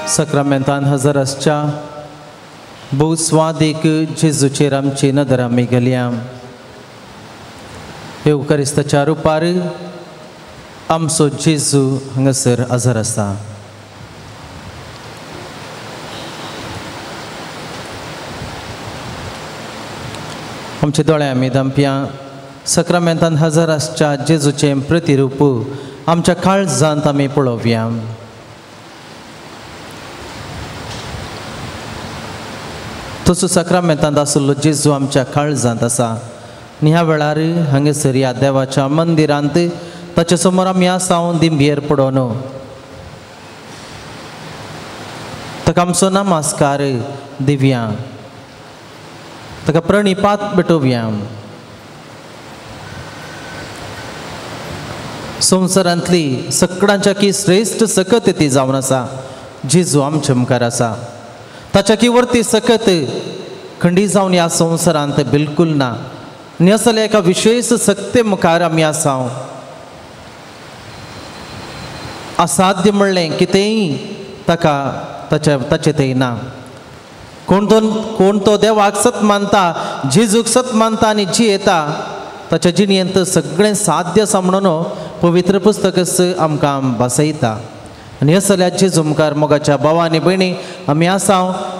सक्रामेंतान हजर आसच्या भोवस्वादीक जेजूचेर आमची नदर आमी घालया. येवकारिस्ताच्या रुपार आमचो जेजू हांगासर हजर आसा. आमचे दोळे आमी धांपया. सक्रामेंतान हजर आसच्या जेजूचें प्रतिरूप आमच्या काळजांत आमी पळोवया. तसो सक्रामेंतांत आशिल्लो जेजू आमच्या काळजांत आसा आनी ह्या वेळार हांगासर ह्या देवाच्या मंदिरांत ताचे समोर आमी आसा दिंबयेर पडोवन ताका आमचो नमस्कार दिवया, ताका प्रणिपात भेटोवया. संवसारांतली सगळ्यांच्या की श्रेश्ठ सकत ती जावन आसा जेजू आमच्या मुखार आसा. ताच्या की वरती सकत खंडी जावन ह्या संवसारांत बिलकूल ना. आनी असल्या एका विशेश सक्ते मुखार आमी आसा. असाध्य म्हणलें कितेंय ताका ताचें थंय ना. कोण तो देवाक सत मानता, जेजूक सत मानता आनी जियेता ताच्या जिणेंत सगळें साध्य आसा म्हणून पवित्र पुस्तकच आमकां भासयता. आनी असल्या जेजू मुखार मोगाच्या भावा आनी भयणी आमी आसा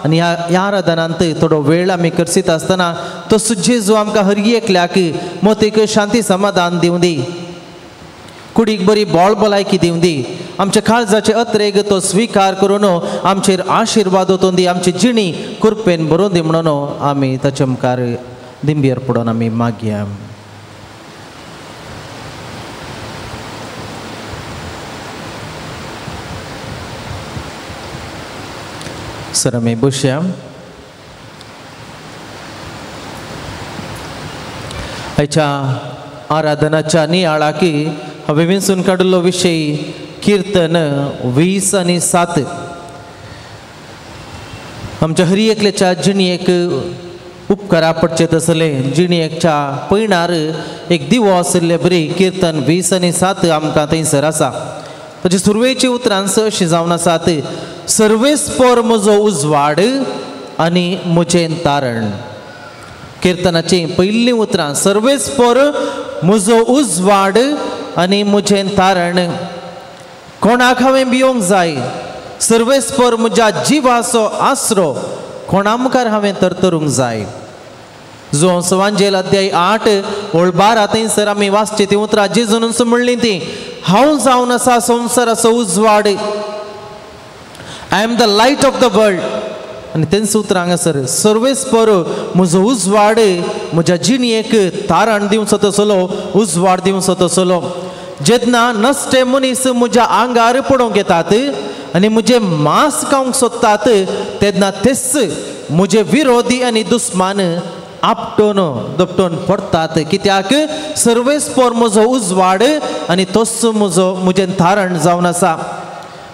आनी ह्या आराधनांत थोडो वेळ आमी करसीत आसतना तो जेजू आमकां हर एकल्याक मोतीक शांती समाधान दिवं दी, कुडीक बरी बोळ भलायकी दिवं दी, आमच्या काळजाचे अत्रेग तो स्विकार करून आमचेर आशिर्वाद ओतून दी, आमची जिणी कृपेन भरून दी म्हणून आमी ताच्या मुखार दिंबयेर पडून आमी मागया. सर आमी बसया. आयच्या आराधनाच्या नियाळाकी हांवें विंचून काडिल्लो विशय किर्तन 20 आनी 7. आमच्या हर एकल्याच्या जिणेक उपकारा पडचे तसले जिणेच्या पयणार एक दिवो आशिल्ले बरी किर्तन 20 आनी 7 आमकां थंयसर आसा. ताची सुरवेची उतरां अशीं जावन आसात, सर्वेस्पर म्हजो उजवाड आनी म्हजें तारण. किर्तनाची पयलीं उतरां, सर्वेस्पर म्हजो उजवाड आनी म्हजें तारण. कोणाक हांवें भियोंक जाय? सर्वेस्पर म्हज्या जिवाचो आसरो, कोणा मुखार हांवें तरतरूंक जाय? जो सवांजेल अध्याय 8 ओळ 12 थंयसर आमी वाचची ती उतरां जेजून म्हणलीं ती, हांव जावन आसा संवसाराचो उजवाड, I am the light of the world. आनी तेंच उतरां हांगासर, सर्वेस्पर म्हजो उजवाड म्हज्या जिणेक तारण दिवचो तसलो उजवाड दिवचो तसलो. जेन्ना नश्टे मनीस म्हज्या आंगार पडोवंक येतात आनी म्हजें मांस खावंक सोदतात तेन्ना तेच म्हजे विरोधी आनी दुस्मान आपटोन दपटोन पडटात. कित्याक? सर्वेस्पर म्हजो उजवाड आनी तोच म्हजो म्हजें तारण जावन आसा.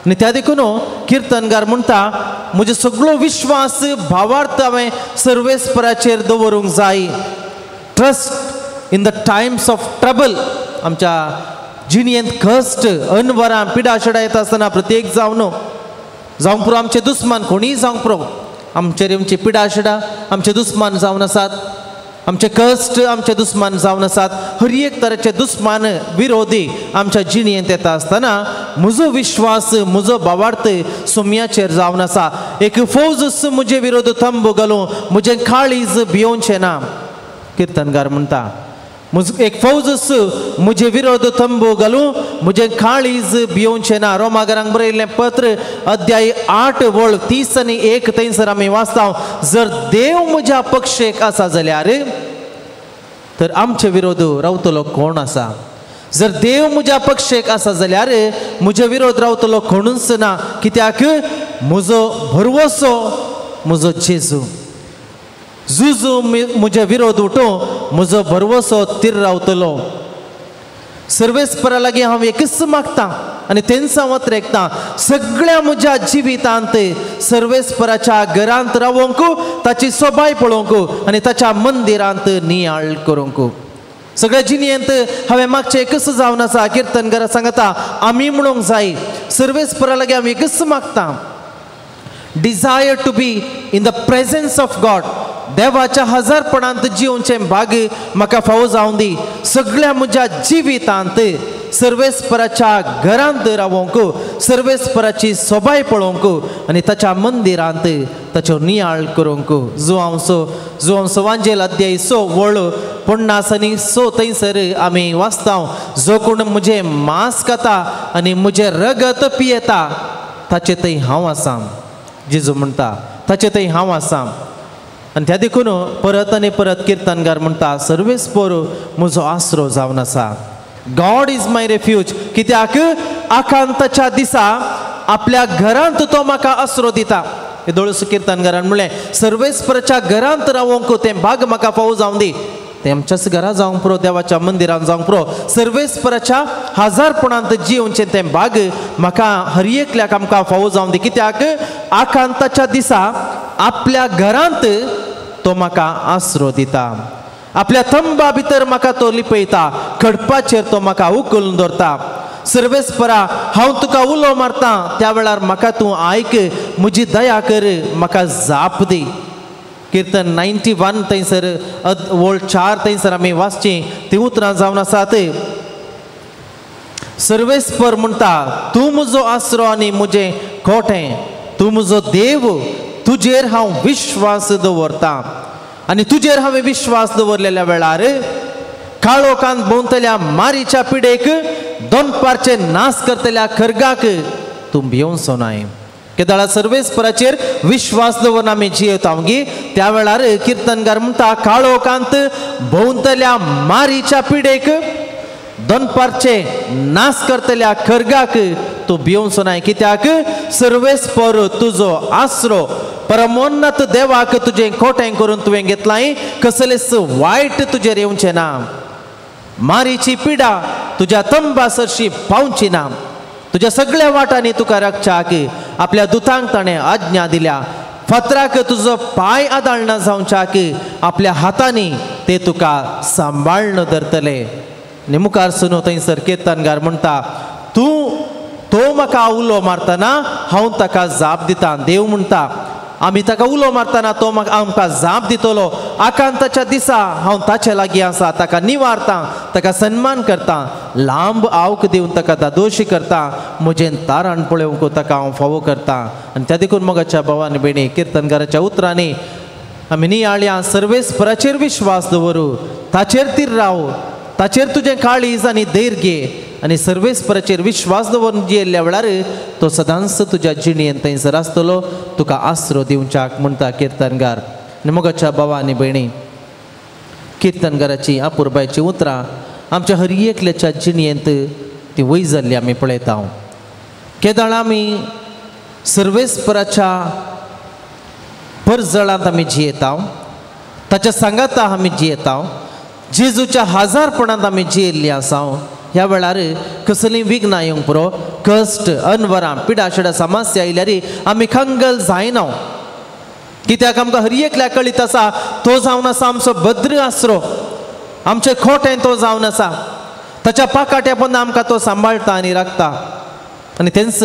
आनी त्या देखून किर्तनगार म्हणटा, म्हजो सगळो विश्वास भावार्थ हांवें सर्वेस्पराचेर दवरूंक जाय. Trust in the times of trouble. आमच्या जिणेंत कश्ट अनवरां पिडाशेडां येता आसतना प्रत्येक जावन जावंक पुरो आमचे दुस्मान कोणीय जावंक पुरो आमचेर आमची पिडाशेडां आमचे दुस्मान जावन आसात, आमचे कश्ट आमचे दुस्मान जावन आसात. हर एक तरेचे दुस्मान विरोधी आमच्या जिणेंत येता आसतना म्हजो विश्वास म्हजो भावार्थ सोम्याचेर जावन आसा. एक फौज म्हजे विरोध तंबू घालूं म्हजें काळीज भियोवचें ना. किर्तनगार म्हणटा, एक फौज म्हजे विरोध तंबू घालूं म्हजें काळीज भियोवचें ना. रोमागरांक बरयल्लें पत्र अध्याय 8 वळ 30 आनी 1 थंयसर आमी वाचता, जर देव म्हज्या पक्षेक आसा जाल्यार तर आमचे विरोध रावतलो कोण आसा? जर देव म्हज्या पक्षेक आसा जाल्यार म्हजे विरोध रावतलो कोणूच ना. कित्याक? म्हजो भरवसो म्हजो जेजू. जुजू म्हजे विरोध उठो म्हजो भरवसो तीर रावतलो. सर्वेस्परा लागीं हांव एकच मागता आनी तेंच हांव अत्रेकता, सगळ्या म्हज्या जिवितांत सर्वेस्पराच्या घरांत रावोंक, ताची सोबाय पळोवंक आनी ताच्या मंदिरांत नियाळ करूंक. सगळ्या जिणेंत हांवें मागचें एकच जावन आसा. किर्तनगारा सांगता, आमी म्हणूंक जाय सर्वेस्परा लागीं हांव एकच मागता, Desire to be in the presence of God. देवाच्या हजारपणांत जिवचें भाग म्हाका फावो जावं दी. सगळ्या म्हज्या जिवितांत सर्वेस्पराच्या घरांत रावोंक, सर्वेस्पराची सोबाय पळोवंक आनी ताच्या मंदिरांत ताचो नियाळ करूंक. जुवांव सवांजेल अध्याय 6 वळ 50 आनी 6 थंयसर आमी वाचता, जो कोण म्हजें मांस खाता आनी म्हजें रगत पियेता ताचे थंय हांव आसा. जेजू म्हणटा ताचे थंय हांव आसा. आनी त्या देखून परत आनी परत किर्तनगार म्हणटा सर्वेस्पर म्हजो आसरो जावन आसा. God is my refuge. कित्याक आकांताच्या दिसा आपल्या घरांत तो म्हाका आसरो दिता. हे दोळसो किर्तनगारान म्हणलें सर्वेस्पराच्या घरांत रावोंक तें भाग म्हाका फावो जावं दी. तें आमच्याच घरा जावंक पुरो, देवाच्या मंदिरान जावंक पुरो, सर्वेस्पराच्या हजारपणांत जिवचें तें भाग म्हाका हर एकल्याक आमकां फावो जावं दी. कित्याक आकांताच्या दिसा आपल्या घरांत तो म्हाका आसरो दिता. आपल्या थंबा भितर म्हाका तो लिपयता, खडपाचेर तो म्हाका उखलून दवरता. सर्वेस्परा हांव तुका उलो मारता त्या वेळार म्हाका तूं आयक, म्हजी दया कर, म्हाका जाप दी. किर्तन 91 थंयसर वळ 4 थंयसर आमी वाचची ती उतरां जावन आसात. सर्वेस्पर म्हणटा तूं म्हजो आसरो आनी म्हजें कोटें, तूं म्हजो देव, तुजेर हांव विश्वास दवरता. आनी तुजेर हांवें विश्वास दवरलेल्या वेळार काळोखांत भोंवतल्या मारीच्या पिडेक, दनपारचे नाश करतल्या खर्गाक तूं भिवचो नाय. केदळा सर्वेस्पराचेर विश्वास दवरून आमी जियेता गी त्या वेळार किर्तनगार म्हणटा काळोखांत भोंवतल्या मारीच्या पिडेक, दनपारचे नाश करतल्या खर्गाक तूं भिवचो नाय. कित्याक सर्वेस्पर तुजो आसरो, परमोन्नत देवाक तुजें कोटें करून तुवें घेतलाय, कसलेच वायट तुजेर येवचें ना. मारीची पिडा तुज्या तंबा सरशी पावची ना. तुज्या सगळ्या वाटांनी तुका राखच्याक आपल्या दुतांक ताणें आज्ञा दिल्या. फातराक तुजो पांय आदाळना जावच्याक आपल्या हातांनी ते तुका सांबाळून धरतले. आनी मुखार सुनो थंयसर किर्तनगार म्हणटा तूं तो म्हाका उलो मारतना हांव ताका जाप दिता. देव म्हणटा आमी ताका उलो मारतना तो म्हाका आमकां जाप दितलो. आकांताच्या दिसा हांव ताचे लागीं आसा, ताका निवारता, ताका सन्मान करता, लांब आवक दिवन ताका दादोशी करता, म्हजें तारण पळोवंक ताका हांव फावो करता. आनी त्या देखून मोगाच्या भावा आनी भयणी किर्तनगाराच्या उतरांनी आमी नियाळया सर्वेस्पराचेर विश्वास दवरू, ताचेर तीर राव, ताचेर तुजें काळीज आनी धैर्य घे आनी सर्वेस्पराचेर विश्वास दवरून जियेल्ल्या वेळार तो सदांच तुज्या जिणेंत थंयसर आसतलो, तुका आसरो दिवच्याक म्हणटा किर्तनगार. आनी मोगाच्या भावा आनी भयणी किर्तनगाराची अपुरबायची उतरां आमच्या हर एकल्याच्या जिणेंत ती वय जाल्ली आमी पळयता. केदळ आमी सर्वेस्पराच्या परजळांत आमी जियेता, ताच्या सांगाता आमी जियेता, जेजूच्या हजारपणांत आमी जियेल्ली आसा. ह्या वेळार कसलीं विघ्नां येवंक पुरो, कश्ट, अनवरां, पिडाशिडा समस्या आयल्यार आमी खंगल जायना. कित्याक आमकां हर एकल्याक कळीत आसा तो जावन आसा आमचो भद्र आसरो, आमचें खोटें तो जावन आसा, ताच्या पाकाट्या पोंदा आमकां तो सांबाळटा आनी राखता. आनी तेंच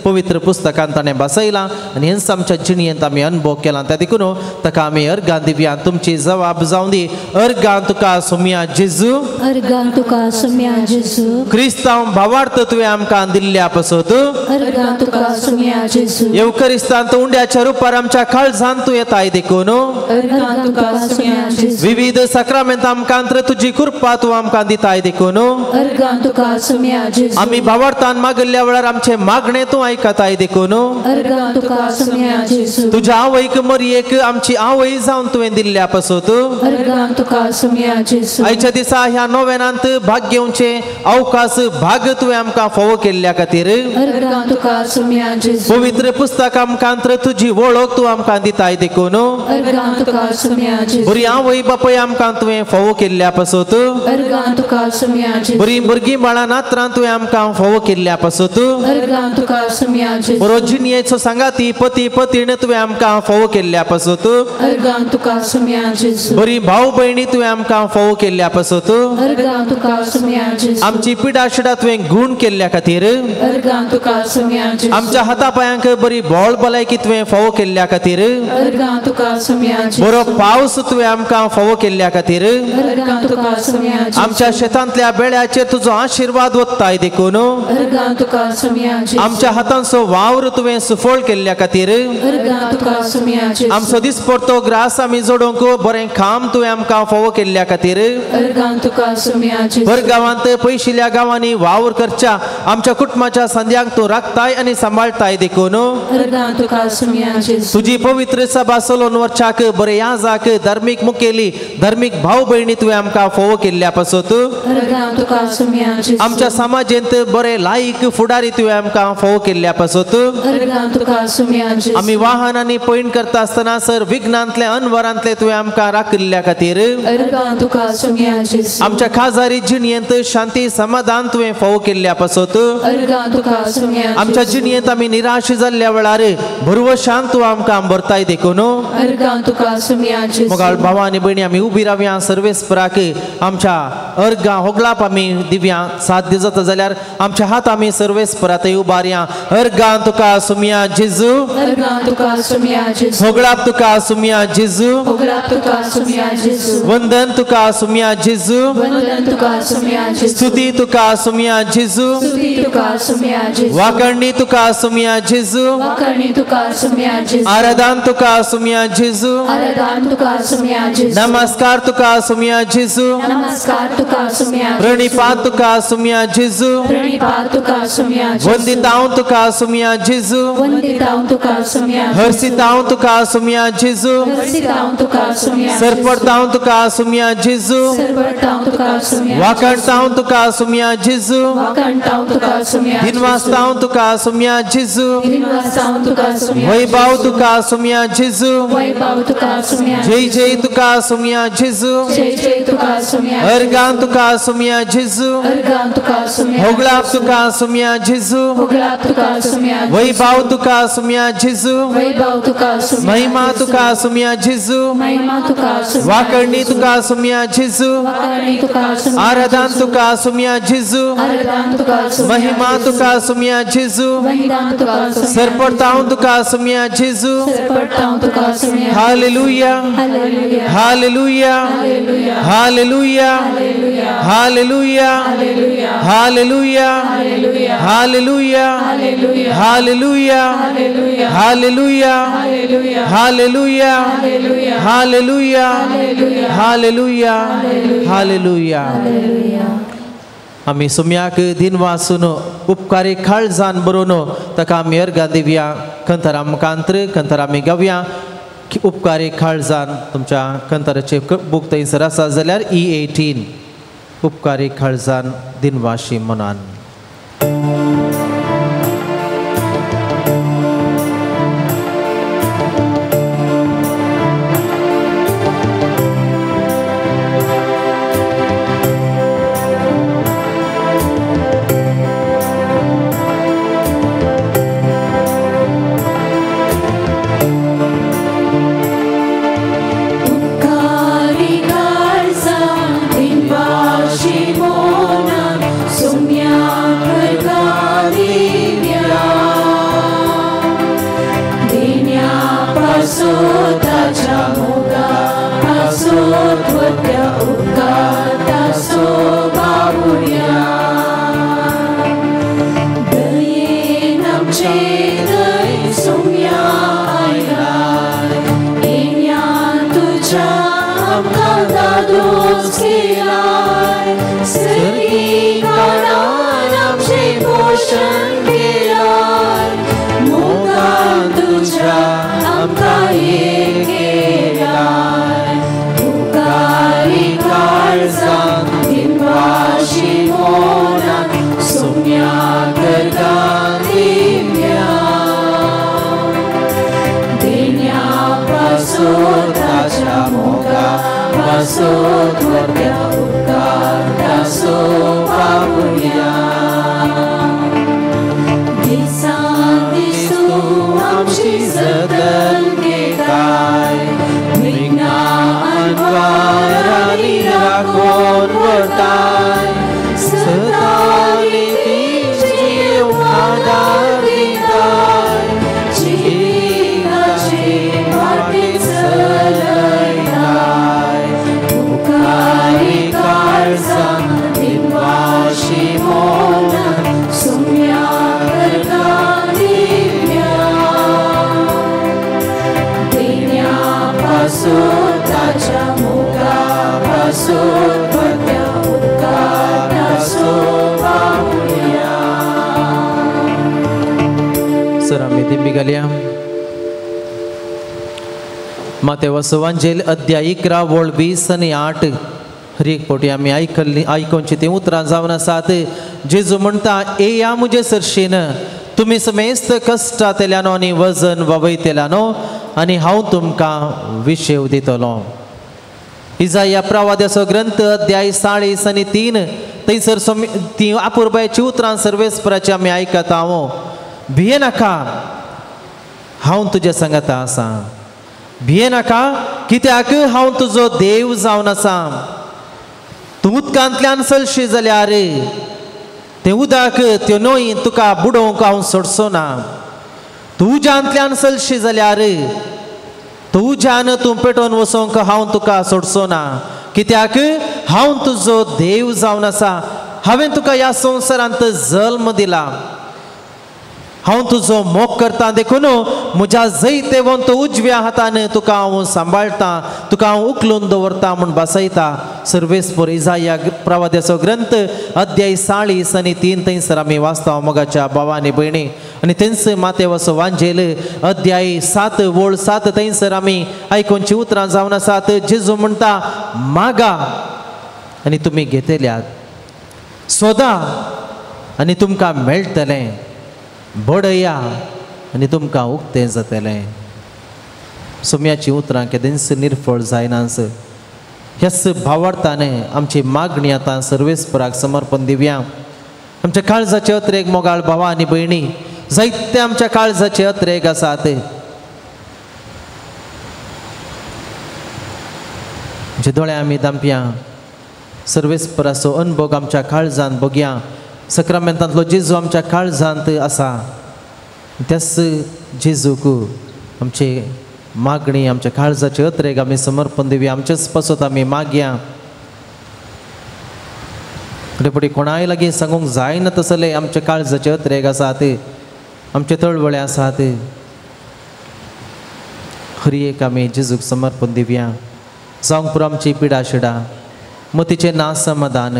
पवित्र पुस्तकान ताणें बसयलां आनी हेंच आमच्या जिणेंत आमी अनुभव केला. त्या देखून ताका आमी अर्गां दिवया. तुमची जवाब जावं दी. अर्गां तुका सोम्या जेजू, अर्गां तुका सोम्या जेजू, क्रिस्तांव भावार्थ तुवें आमकां दिल्ल्या पसत, अर्गां तुका सोम्या जेजू, येवकरिस्तांत उंड्याच्या रुपार आमच्या काळजांत तूं येताय देखून, अर्गां तुका सोम्या जेजू, विविध साक्रामेंत आमकां तुजी कृपा तूं आमकां दिताय देखून, अर्गां तुका सोम्या जेजू, आमी भावार्थान मागिल्ल्या वेळार आमचे मागणे तूं आयकताय देखून, अर्गां तुका सोम्या जेजू, तुज्या आवयक मरयेक आमची आवय जावन तुवें दिल्ल्या पसत, अर्गां तुका सोम्या जेजू, आयच्या दिसा ह्या नोवेनांत भाग घेवचे अवकाश भाग तुवें आमकां फावो केल्ल्या खातीर, अर्गां तुका सोम्या जेजू, पवित्र पुस्तक आमकां तुजी वळख तूं आमकां दिताय देखून, अर्गां तुका सोम्या जेजू, बरी आवय बापूय आमकां तुवें फावो केल्ल्या पसत, अर्गां तुका सोम्या जेजू, बरी भुरगीं बाळां नात्रां तुवें आमकां फावो केल्ल्या पसत, अर्गां तुका सुम्या जेजू. बरो जिणयेचो सांगाती पती पतीण तुवें आमकां फावो केल्ल्या पासत. अर्गां तुका सुम्या जेजू. बरी भाव भयणी तुवें आमकां फावो केल्ल्या पासत. अर्गां तुका सुम्या जेजू. आमची पिडाशिडा तुवें गूण केल्ल्या खातीर. अर्गां तुका सुम्या जेजू. आमच्या हाता पायांक बरी बोळ भलायकी तुवें फावो केल्ल्या खातीर. अर्गां तुका सुम्या जेजू. बरो पावस तुवें आमकां फावो केल्ल्या खातीर. अर्गां तुका सुम्या जेजू. आमच्या शेतांतल्या बेळ्याचेर तुजो आशिर्वाद वत्ताय देखून. अर्गां तुका सुम्या जेजू. आमच्या हातांचो वावर तुवें सुफळ केल्ल्या खातीर. अर्गां तुका सुम्या जेजू. आमचो दिसपडतो ग्रास आमी जोडूंक बरें काम तुवें आमकां फावो केल्ल्या खातीर. अर्गां तुका सुम्या जेजू. भर गांवांत पयशिल्ल्या गांवांनी वावर करच्या आमच्या कुटुंबाच्या संद्यांक तूं राखताय आनी सांबाळताय देखून. अर्गां तुका सुम्या जेजू. तुजी पवित्र सभा चलोवन वरच्याक बरे याजाक धार्मीक मुखेली धार्मीक भाव भयणी तुवें आमकां फावो केल्ल्या पासत. अर्गां तुका सुम्या जेजू. आमच्या समाजेंत बरे लायक फुडारी तुवें आमकां फावो केल्ल्या पासत. अर्गां तुका सुम्या जेजू. आमी वाहनांनी पयण करता आसतना सर विघ्नांतले अनवरांतले तुवें आमकां राखिल्ल्या खातीर. अर्गां तुका सुम्या जेजू. आमच्या खाजारी जिणयेंत शांती समाधान तुवें फावो केल्ल्या पासत. अर्गां तुका सुम्या जेजू. आमच्या जिणयेंत आमी निराश जाल्ल्या वेळार भरवशान तूं आमकां भरताय देखून. अर्गां तुका सुम्या जेजू. मोगाळ भावा आनी भयणी आमी उबी रावया सर्वेस्पराक आमच्या अर्गां होगलाप आमी दिव्या साध्य जाता जाल्यार आमच्या हात आमी सर्वेस्परात उबारया. अर्गां तुका सुम्या जेजू. अर्गां तुका सुम्या जेजू. होगळाप तुका सुम्या जेजू. होगळाप तुका सुम्या जेजू. वंदन तुका सुम्या जेजू. वंदन तुका सुम्या जेजू. स्तुती तुका सुम्या जेजू. स्तुती तुका सुम्या जेजू. वाकणी तुका सुम्या जेजू. वाकणी तुका सुम्या जेजू. आराधन तुका सुम्या जेजू. आराधन तुका सुम्या जेजू. नमस्कार तुका सुम्या जेजू. नमस्कार तुका सुम्या जेजू. प्रणिपात तुका सुम्या जेजू. प्रणिपात तुका सुम्या जेजू. वंदितांव तुका सुम्या जेजू. वंदितांव तुका सुम्या जेजू. हर्षितांव तुका सुम्या जेजू. हर्षितांव तुका सुम्या जेजू. सरपडतांव तुका सुम्या जेजू. सरपडतांव तुका सुम्या. वाकणतांव तुका सुम्या जेजू. वाकणतांव तुका सुम्या. दिनवासतांव तुका सुम्या जेजू. दिनवासतांव तुका सुम्या. वैभव तुका सुम्या जेजू. वैभव तुका सुम्या. जय जय तुका सुम्या जेजू. जय जय तुका सुम्या. अर्गां तुका सुम्या जेजू. अर्गां तुका सुम्या. होगळाप तुका सुम्या जेजू. होगळाप तुका सुम्या. वैभव तुका सुम्या जेजू. वैभव तुका सुम्या. महिमा तुका सुम्या जेजू. महिमा तुका सुम्या. वाकणी तुका सुम्या जेजू. वाकणी तुका सुम्या. आराधन तुका सुम्या जेजू. आराधन तुका सुम्या. महिमा तुका सुम्या जेजू. महिमा तुका सुम्या. सरपडतांव तुका सुम्या जेजू. सरपडतांव तुका सुम्या. Hallelujah hallelujah hallelujah hallelujah hallelujah hallelujah hallelujah hallelujah hallelujah hallelujah hallelujah hallelujah. आमी सुम्याक दिन वासून उपकारी काळजान बरोवन ताका आमी अर्गां दिवया. खंतर आमकां खंतर आमी गावया उपकारी काळजान. तुमच्या खंतराचे बूक थंयसर आसा जाल्यार E18 उपकारी काळजान दिनवाशी मनान. पासून भरत्या उदकांत पावया. सर आमी दिंबी घालया. मातेवाचो वांजेल अध्याय 11 वळ 20 आनी 8 हर एक फावटी आमी आयकल्ली आयकोवची तीं उतरां जावन आसात. जेजू म्हणटा, येया म्हजे सरशीन तुमी समेस्त कश्टांतल्यान आनी वजन वावयतल्यानो आनी हांव तुमकां विशेव दितलो. इजाया प्रवाद्याचो ग्रंथ अध्याय 40 आनी 3 थंयसर ती आपुरबायची उतरां सर्वेस्पराची आमी आयकता. हांव भियेनाका, हांव तुज्या सांगाता आसा. भियेनाका कित्याक हांव तुजो देव जावन आसा. तूं उदकांतल्यान चलशी जाल्यार तें उदक त्यो न्हंय तुका बुडोवंक हांव सोडचो ना. तूं उज्यांतल्यान चलशी जाल्यार तूं उज्यान तूं पेटोवन वचोंक हांव तुका सोडचो ना, कित्याक हांव तुजो देव जावन आसा. हांवें तुका ह्या संवसारांत जल्म दिला. हांव तुजो मोग करता, देखून म्हज्या जैतेवंत उजव्या हातान तुका हांव सांबाळटा, तुका हांव उखलून दवरता म्हूण बसयता. सर्वेस्पर इजाया प्रवाद्याचो ग्रंथ अध्याय 40 आनी 3 थंयसर आमी वाचता मोगाच्या भावा आनी भयणी. आनी थंयस मातेवाचो वांजेल अध्याय 7 वळ 7 थंयसर आमी आयकोनची उतरां जावन आसात. जेजू म्हणटा, मागा आनी तुमी घेतल्यात, सोदा आनी तुमकां मेळटलें, बडया आनी तुमकां उक्तें जातलें. सोम्याची उतरां केदेंच निर्फळ जायनास. ह्याच भावार्थाने आमची मागणी आतां सर्वेस्पराक समर्पण दिवया. आमच्या काळजाचे अत्रेक मोगाळ भावा आनी भयणी, जायते आमच्या काळजाचे अत्रेक आसात. आमचे दोळे आमी दांपया, सर्वेस्पराचो अनभोग आमच्या काळजांत भोगया. सक्रामेंतांतलो जेजू आमच्या काळजांत आसा. त्याच जेजूक आमचे मागणी, आमच्या काळजाचे अत्रेक आमी समर्पण दिवया. आमचेच पासत आमी मागया. फुडें फुडें कोणाय लागीं सांगूंक जायना तसले आमच्या काळजाचे अत्रेक आसात, आमचे तळवळे आसात. हर एक आमी जेजूक समर्पण दिवया. जावंक पुरो आमची पिडा शिडा, मतीचें ना समाधान,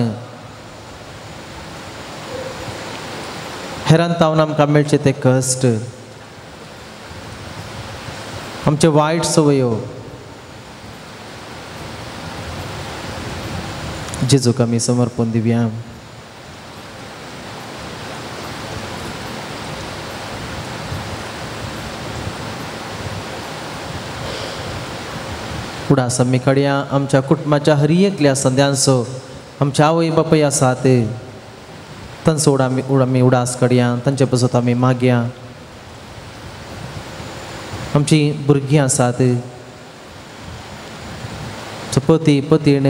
हेरान तावन आमकां मेळचें ते कश्ट, आमचे वायट संवयो, जेजूक आमी समर्पण दिवया. उडास आमी काडया आमच्या कुटुंबाच्या हर एकल्या संद्यांचो, आमच्या आवय बापूय आसात तांचो आमी उडास काडया, तांचे पासत आमी मागया. आमची भुरगीं आसात, पती पतीण,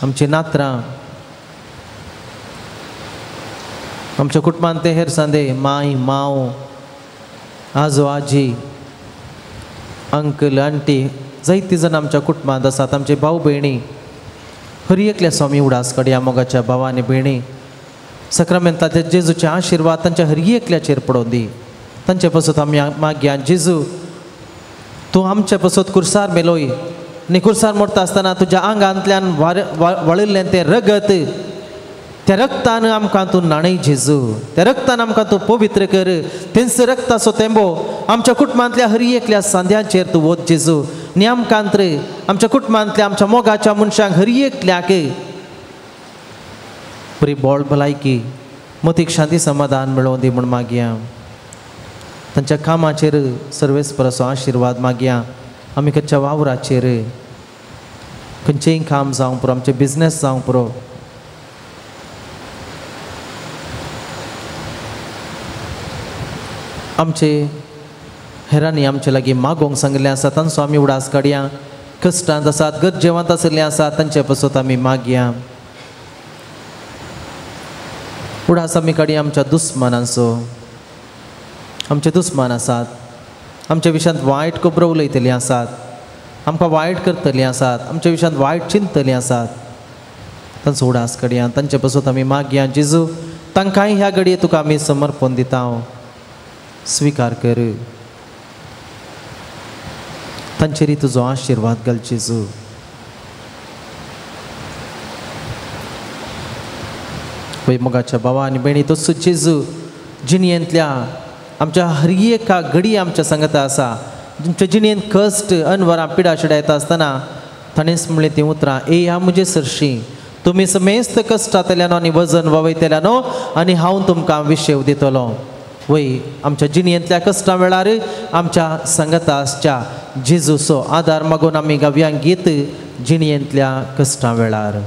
आमची नात्रां, आमच्या कुटुंबांत ते हेर सांदे माय माव, आजो आजी, अंकल आंटी, जायती जाण आमच्या कुटुंबांत आसात. आमचे भाव भयणी, हर एकल्या स्वामी उडास काडया. मोगाच्या भावा आनी भयणी, सक्रामेंताच्या जेजूचे आशिर्वाद तांच्या हर एकल्याचेर पडोवन दी. तांचे पासत आमी मागया, जेजू तूं आमचे पासत कुर्सार मेलोय आनी कुर्सार मरता आसतना तुज्या आंगांतल्यान वळिल्लें तें रगत, त्या रक्तान आमकां तूं न्हाणय जेजू, त्या रक्तान आमकां तूं पवित्र कर. तेंच रक्ताचो तेंबो आमच्या कुटुंबांतल्या हर एकल्या सांद्यांचेर तूं वत जेजू. आनी आमकां आमच्या कुटुंबांतल्या आमच्या मोगाच्या मनशांक हर एकल्याक बरी बोळ भलायकी, मतीक शांती समाधान मेळोवन दी म्हूण मागया. तांच्या कामाचेर सर्वेस्पराचो आशिर्वाद मागया. आमी खंयच्या वावराचेर, खंयचेंय काम जावंक पुरो, आमचें बिजनेस जावंक पुरो, आमचे हेरांनी आमचे लागीं मागोवंक सांगिल्लें आसा तांचो आमी उडास काडया. कश्टांत आसात, गरजेवांत आशिल्ले आसात, तांचे पासत आमी मागया. उडास आमी काडया आमच्या दुस्मानांचो. आमचे दुस्मान आसात, आमच्या विशयांत वायट खबरो उलयतलीं आसात, आमकां वायट करतलीं आसात, आमच्या विशयांत वायट चिंततलीं आसात, तांचो उडास काडया. तांचे पासत आमी मागया. जेजू तांकांय ह्या घडये तुका आमी समर्पण दिता, स्विकार कर. तांचेरय तुजो आशिर्वाद घाल जेजू. पळय मोगाच्या भावा आनी भयणी, तसो जेजू जिणेंतल्या आमच्या हर एका घडी आमच्या सांगता आसा. तुमच्या जिणेंत कश्ट अनवरां पिडा शिडा येता आसतना ताणेंच म्हणलें तीं उतरां, येया म्हजे सरशी तुमी समेस्त कश्टांतल्यान आनी वजन वावयतल्यानो आनी हांव तुमकां विशेव दितलो. वय आमच्या जिणेंतल्या कश्टां वेळार आमच्या सांगता आसच्या जेजूचो आदार मागून आमी गावया गीत जिणेंतल्या कश्टां वेळार.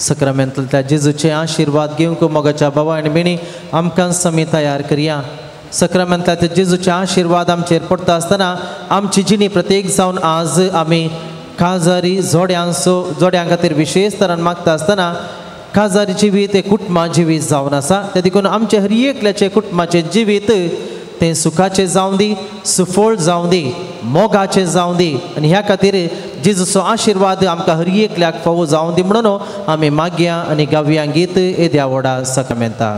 सक्रामेंतल्या जेजूचे आशिर्वाद घेवंक मोगाच्या भावा आनी भयणी आमकां समी तयार करया. सक्रामेंतल्या जेजूचे आशिर्वाद आमचेर पडटा आसतना आमची जिणी प्रत्येक जावन आज आमी काजारी जोड्यांचो जोड्यां खातीर विशेश तरान मागता आसतना काजारी जिवीत हें कुटुंबा जिवीत जावन आसा. ते देखून आमचें हर एकल्याचें कुटुंबाचें जिवीत तें सुखाचें जावं दी, सुफळ जावं दी, मोगाचें जावं दी आनी ह्या खातीर जेजूचो आशिर्वाद आमकां हर एकल्याक फावो जावं दी म्हणून आमी मागया आनी गावया गीत येद्या व्हडा साक्रामेंता.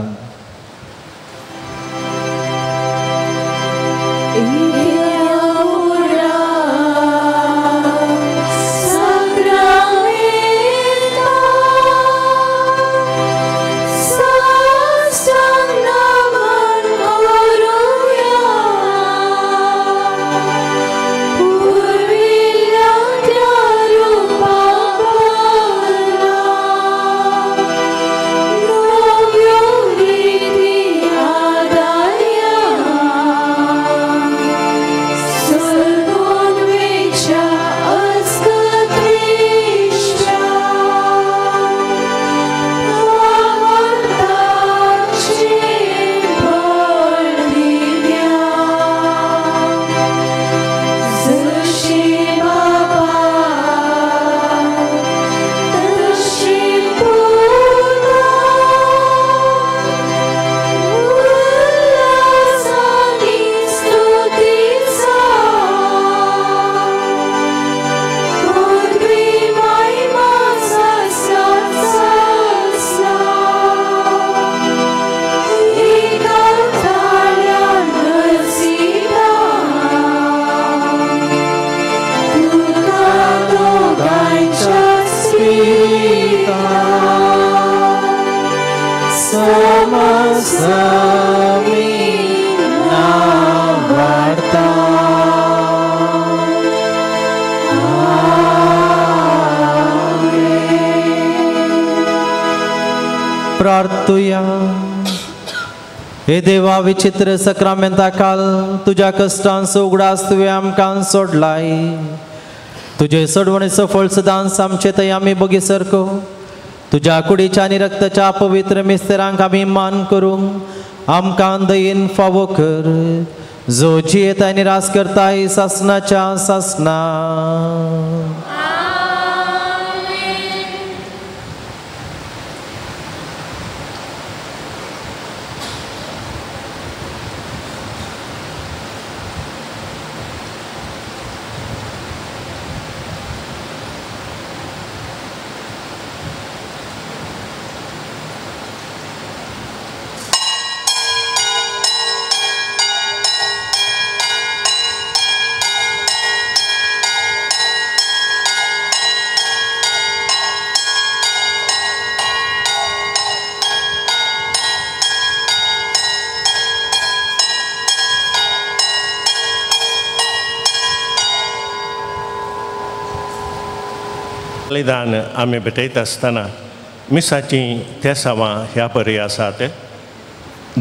प्रार्थुया. हे देवा, विचित्र सक्रामेंता काल तुज्या कश्टांचो उगडास तुवें आमकां सोडलाय. तुजे सोडवणेचो फळ सदांच आमचे थंय आमी बगी सरको. तुज्या कुडीच्या आनी रक्ताच्या पवित्र मिस्तेरांक आमी मान करूंक आमकां दयेन फावो कर. जो जियेता आनी रास करताय सासनाच्या सासना. बलिदान आमी भेटयता आसतना मिसाचीं तेसावां ह्या परी आसात.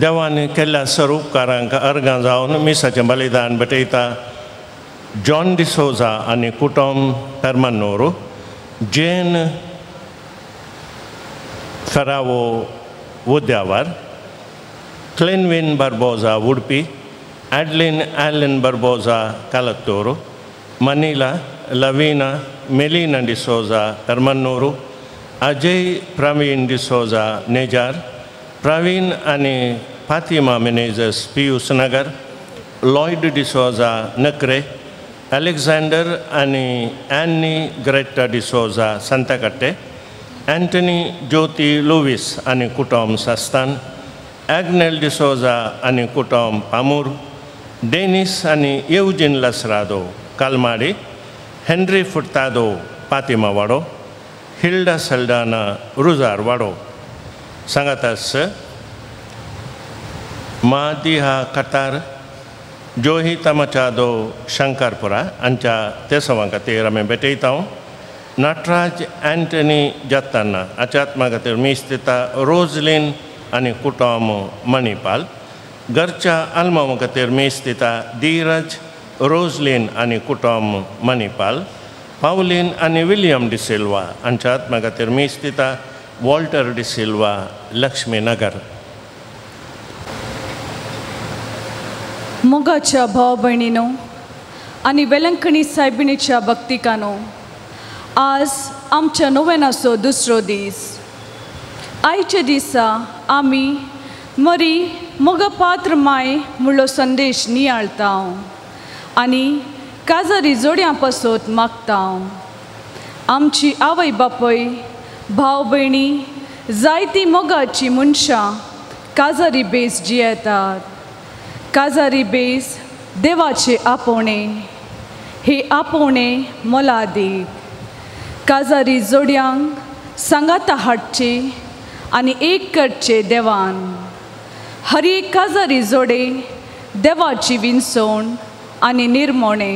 देवान केल्ल्या सर्व उपकारांक अर्गां जावन मिसाचें बलिदान भेटयता जॉन डिसोजा आनी कुटुंब पेरमानोर, Jane Ferrao Udyavar, Clenvin Barbosa Udupi, Adeline Allen Barbosa Kalathur, Manila Lavina Melina D'Souza Permanur, Ajay Praveen D'Souza Nejar, Praveen आनी Fatima Menezes Pius Nagar, Lloyd D'Souza Nakre, Alexander आनी Annie Greta D'Souza Santhekatte, Anthony Jyoti Lewis आनी कुटुंब सास्तान, Agnel D'Souza आनी कुटुंब पामूर, Dennis आनी येवजीन लसरादो कालमाडी, Henry Furtado पातिमा वाडो, Hilda Saldanha रुजार वाडो. सांगातास मादिहा कतार जोही तमचादो शंकरपुरा हांच्या तेसवां खातीर आमी भेटयता. नटराज अँटनी जत्ताना हाच्या आत्मा खातीर मीस दिता रोजलीन आनी कुटुंब मणिपाल. घरच्या आल्मांव खातीर मीस दिता धीरज रोजलीन आनी कुटुंब मणिपाल, पावलीन आनी विलियम डिसिल्वा हांच्या आत्मा खातीर मीस दिता वॉल्टर डिसिल्वा लक्ष्मीनगर. मोगाच्या भाव भयणीनो आनी वेलंकणी सायबिणीच्या भक्तिकानो, आज आमच्या नोवेनाचो दुसरो दीस. आयच्या दिसा आमी मरी मोगपात्र माय म्हणलो संदेश नियाळता आनी काजारी जोड्यां पासत मागता. आमची आवय बापूय भाव भयणी जायती मोगाची मनशां काजारी बेस जियेतात. काजारी बेस देवाचे आपोवणे, हे आपोवणे मोलादीक. काजारी जोड्यांक सांगाता हाडचे आनी एक करचे देवान. हर एक काजारी जोडे देवाची विनसवण आनी निर्मोणे.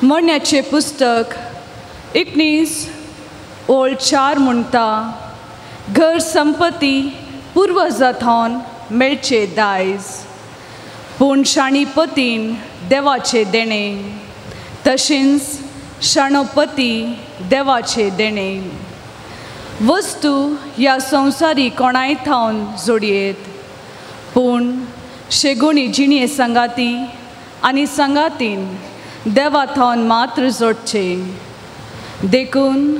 म्हणण्याचें पुस्तक 19 ओळ 4 म्हणटा, घर संपत्ती पुर्वजा थावन मेळचे दायज, पूण शाणी पतीन देवाचे देणे, तशेंच शाणो पती देवाचे देणे. वस्तू ह्या संवसारी कोणाय थावन जोडयेत, पूण शेगुणी जिणये सांगाती आनी सांगातीन देवा थावन मात्र जोडचे. देखून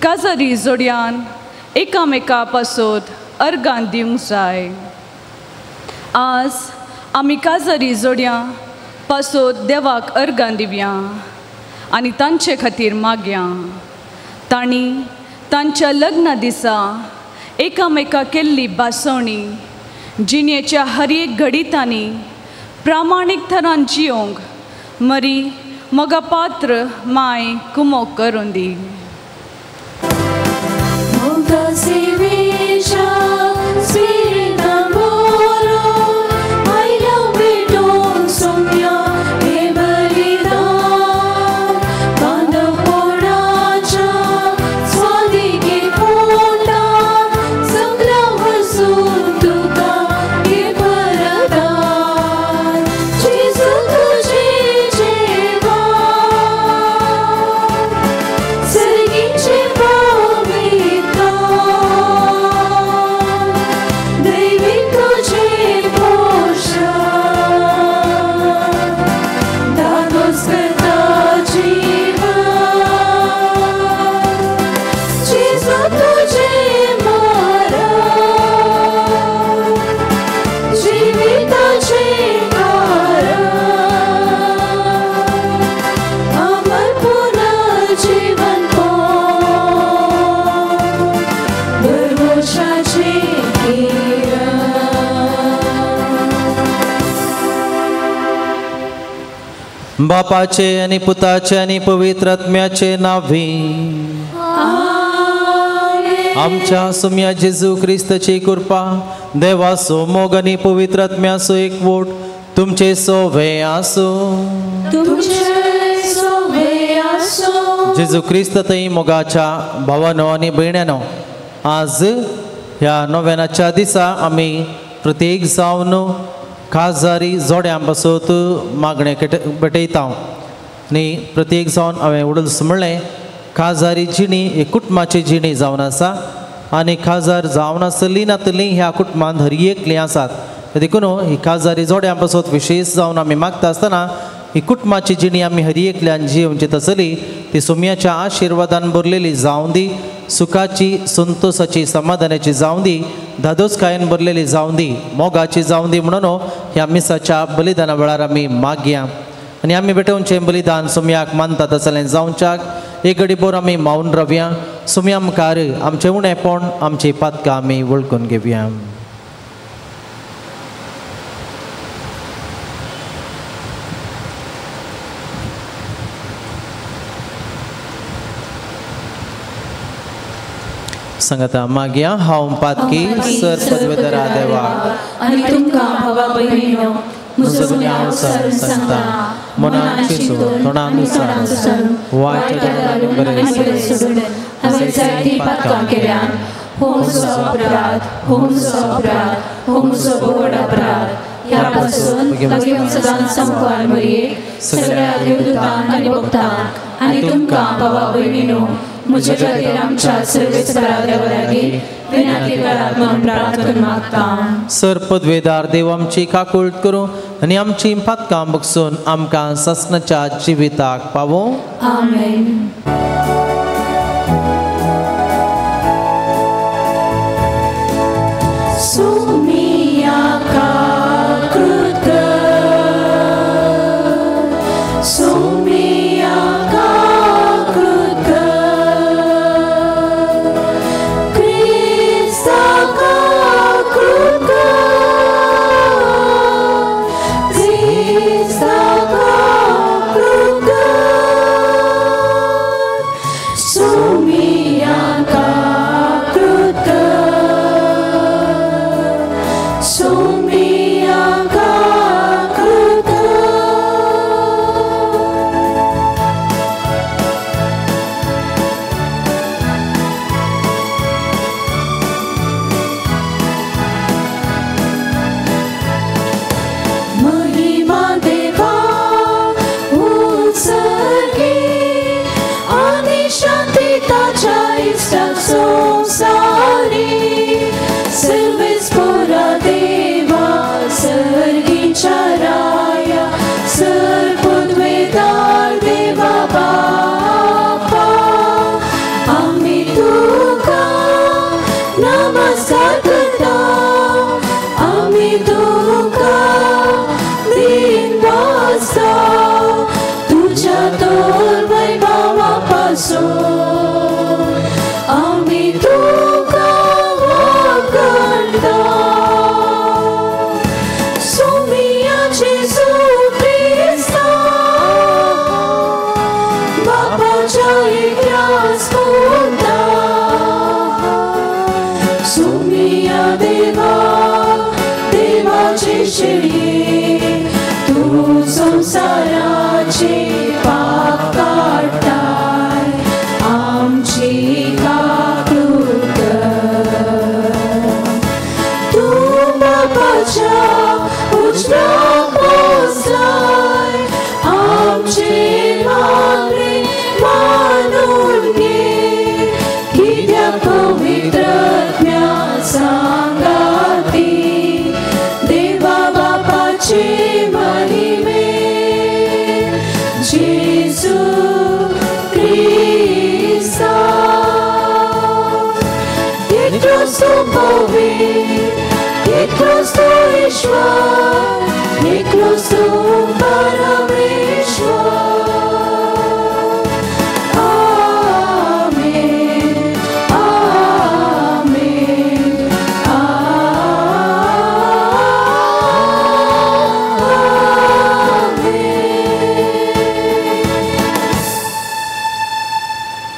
काजारी जोडयान एकामेका पासत अर्गां दिवंक जाय. आज आमी काजारी जोडयां पासत देवाक अर्गां दिवया आनी तांचे खातीर मागया. तांणी तांच्या लग्ना दिसा एकामेका केल्ली भासवणी जिणेच्या हर एक घडितांनी प्रामाणीक थरान जियोंक मरी मोगा पात्र माय कुमोक करून दी. Sergi बापाचे आनी पुताचे आनी पवित्र आत्म्याचे नांवी आमच्या सुम्या जेजू क्रिस्ताची कृपा, देवाचो मोग आनी पवित्र आत्म्याचो एकवट तुमचे सोवे आसूं। जेजू क्रिस्त थंय मोगाच्या भावानो आनी भयण्यानो, आज ह्या नोवेनाच्या दिसा आमी प्रत्येक जावन खासदारी जोड्यां पासत मागणें भेटयता आनी प्रत्येक जावन हांवें उडल्स म्हणलें, खासदारी जिणी ही कुटुंबाची जिणी जावन आसा आनी खासदार जावन आसली नातली ह्या कुटुंबांत हर एकली आसात। देखून ही खासदारी जोड्यां पासत विशेष जावन आमी मागता आसतना ही कुटुंबाची जिणी आमी हर एकल्यान जियोवची तसली ती सुम्याच्या आशिर्वादान भरलेली जावं दी, सुखाची संतोषाची समाधानाची जावं दी, धादोसकायेन भरलेली जावं दी, मोगाची जावं दी म्हणून ह्या मिसाच्या बलिदाना वेळार आमी मागया आनी आमी भेटोवचें बलिदान सुम्याक मानता तसलें जावच्याक एक घडी भर आमी मावन रावया। सुम्या मुखार आमचें उणेपण आमची पातकां आमी वळखून घेवया। सांगता मागया, हांव पातकी सर पदवेधरा देवा आनी तुमकां भावा भयणीनो म्हजो गुन्यांव सांगता, मनान चिंतून तोंडान सांगून वायट आनी बरें सोडून हांवें जायतीं पातकां केल्यान। हो म्हजो अपराध, हो म्हजो अपराध, हो म्हजो व्हड अपराध। ह्या पासून लागीं सदांच सामकार मरयेक सगळ्या देवदूतांक आनी भक्तांक आनी तुमकां भावा भयणीनो म्हजे खातीर आमच्या सर्वेस्परा देवा लागीं विनंती करात म्हणून प्रार्थना मागता। सर पदवेदार देव आमची काकूळट करूं आनी आमची पातकां बगसून आमकां सासणाच्या जिविताक पावों। आमेन।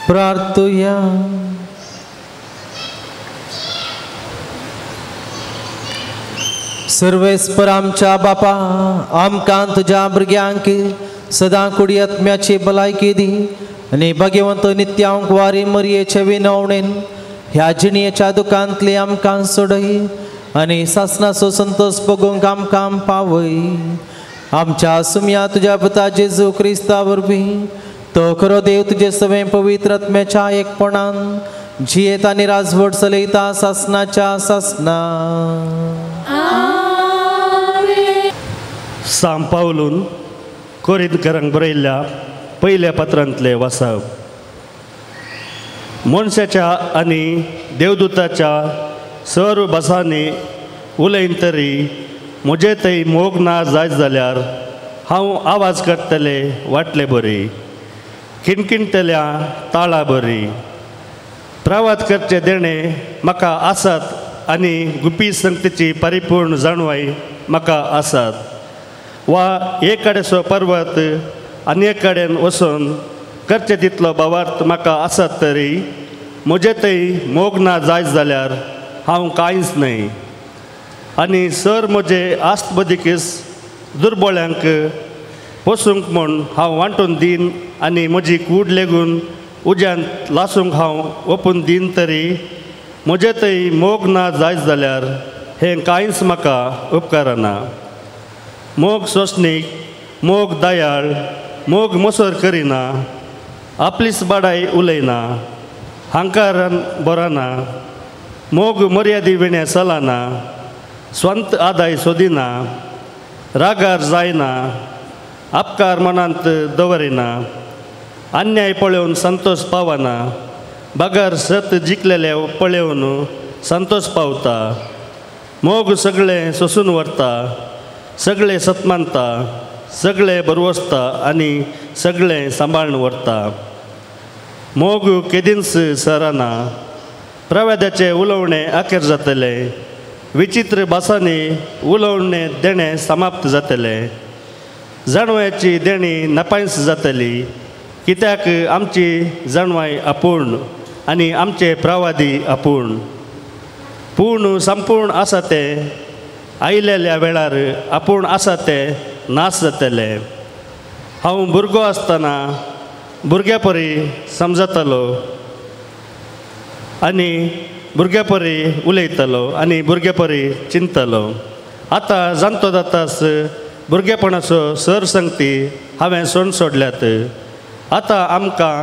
प्रार्थुया. सर्वेस्पर आमच्या बापा, आमकां तुज्या भुरग्यांक सदां कुडी आत्म्याची भलायकी दी आनी भाग्यवंत नित्यांक वारी मरयेचे विनवणेन ह्या जिणयेच्या दुकांतली आमकां सोडय आनी सासणाचो संतोष बगूंक आमकां पावय. आमच्या सुम्या तुज्या पुता जेजू क्रिस्ता वरवीं तो खरो देव तुजे सवें पवित्र आत्म्याच्या एकपणान जियेत आनी राजवट चलयता सासणाच्या सासना. सां पावलून कोरिंतकारांक बरयल्ल्या पयल्या पत्रांतले वाचप. मनशाच्या आनी देवदूताच्या सर्व भासांनी उलयन तरी म्हजे थंय मोग ना जायत जाल्यार हांव आवाज करतले वाटले बरी, खिणखिणटल्या ताळा बरी. प्रवात करचे देणें म्हाका आसात आनी गुपी संगतीची परिपूर्ण जाणवाय म्हाका आसात. वा एक कडेचो पर्वत आनी एक कडेन वचून करचे तितलो भावार्थ म्हाका आसात तरी म्हजे थंय मोग ना जायत जाल्यार हांव कांयच न्हय. आनी सर म्हजे आस्त बदीकीस दुर्बोळ्यांक पोसूंक म्हूण हांव वांटून दीन आनी म्हजी कूड लेगून उज्यांत लासूंक हांव ओपून दीन तरी म्हजे थंय मोग ना जायत जाल्यार हें कांयच म्हाका उपकारना. मोग सोंसणीक, मोग दयाळ, मोग मसर करिना, आपलीच बाडाय उलयना, हांकारान बरना, मोग मर्यादी विणें चलना, स्वंत आदाय सोदिना, रागार जायना, अपकार मनांत दवरिना, अन्याय पळोवन संतोष पावना, बगर सत जिखलेले पळोवन संतोष पावता. मोग सगळें सोसून व्हरता, सगळें सतमानता, सगळें बरवसता आनी सगळें सांबाळून व्हरता. मोग केदींच सरना, प्रवाद्याचें उलोवणें अखेर जातलें, विचित्र भासांनी उलोवणें देणें समाप्त जातलें, जाणवयाची देणी नपायस जातली. कित्याक आमची जाणवाय अपूर्ण आनी आमचे प्रवादी अपूर्ण. पूर्ण संपूर्ण आसा तें आयिल्ल्या वेळार आपूण आसा तें नाश जातलें. हांव भुरगो आसतना भुरग्या परी समजतालो आनी भुरग्या परी उलयतालो आनी भुरग्या परी चिंततालो. आतां जाणटो जातास भुरगेपणाचो सर संगती हांवें सोड सोडल्यात. आतां आमकां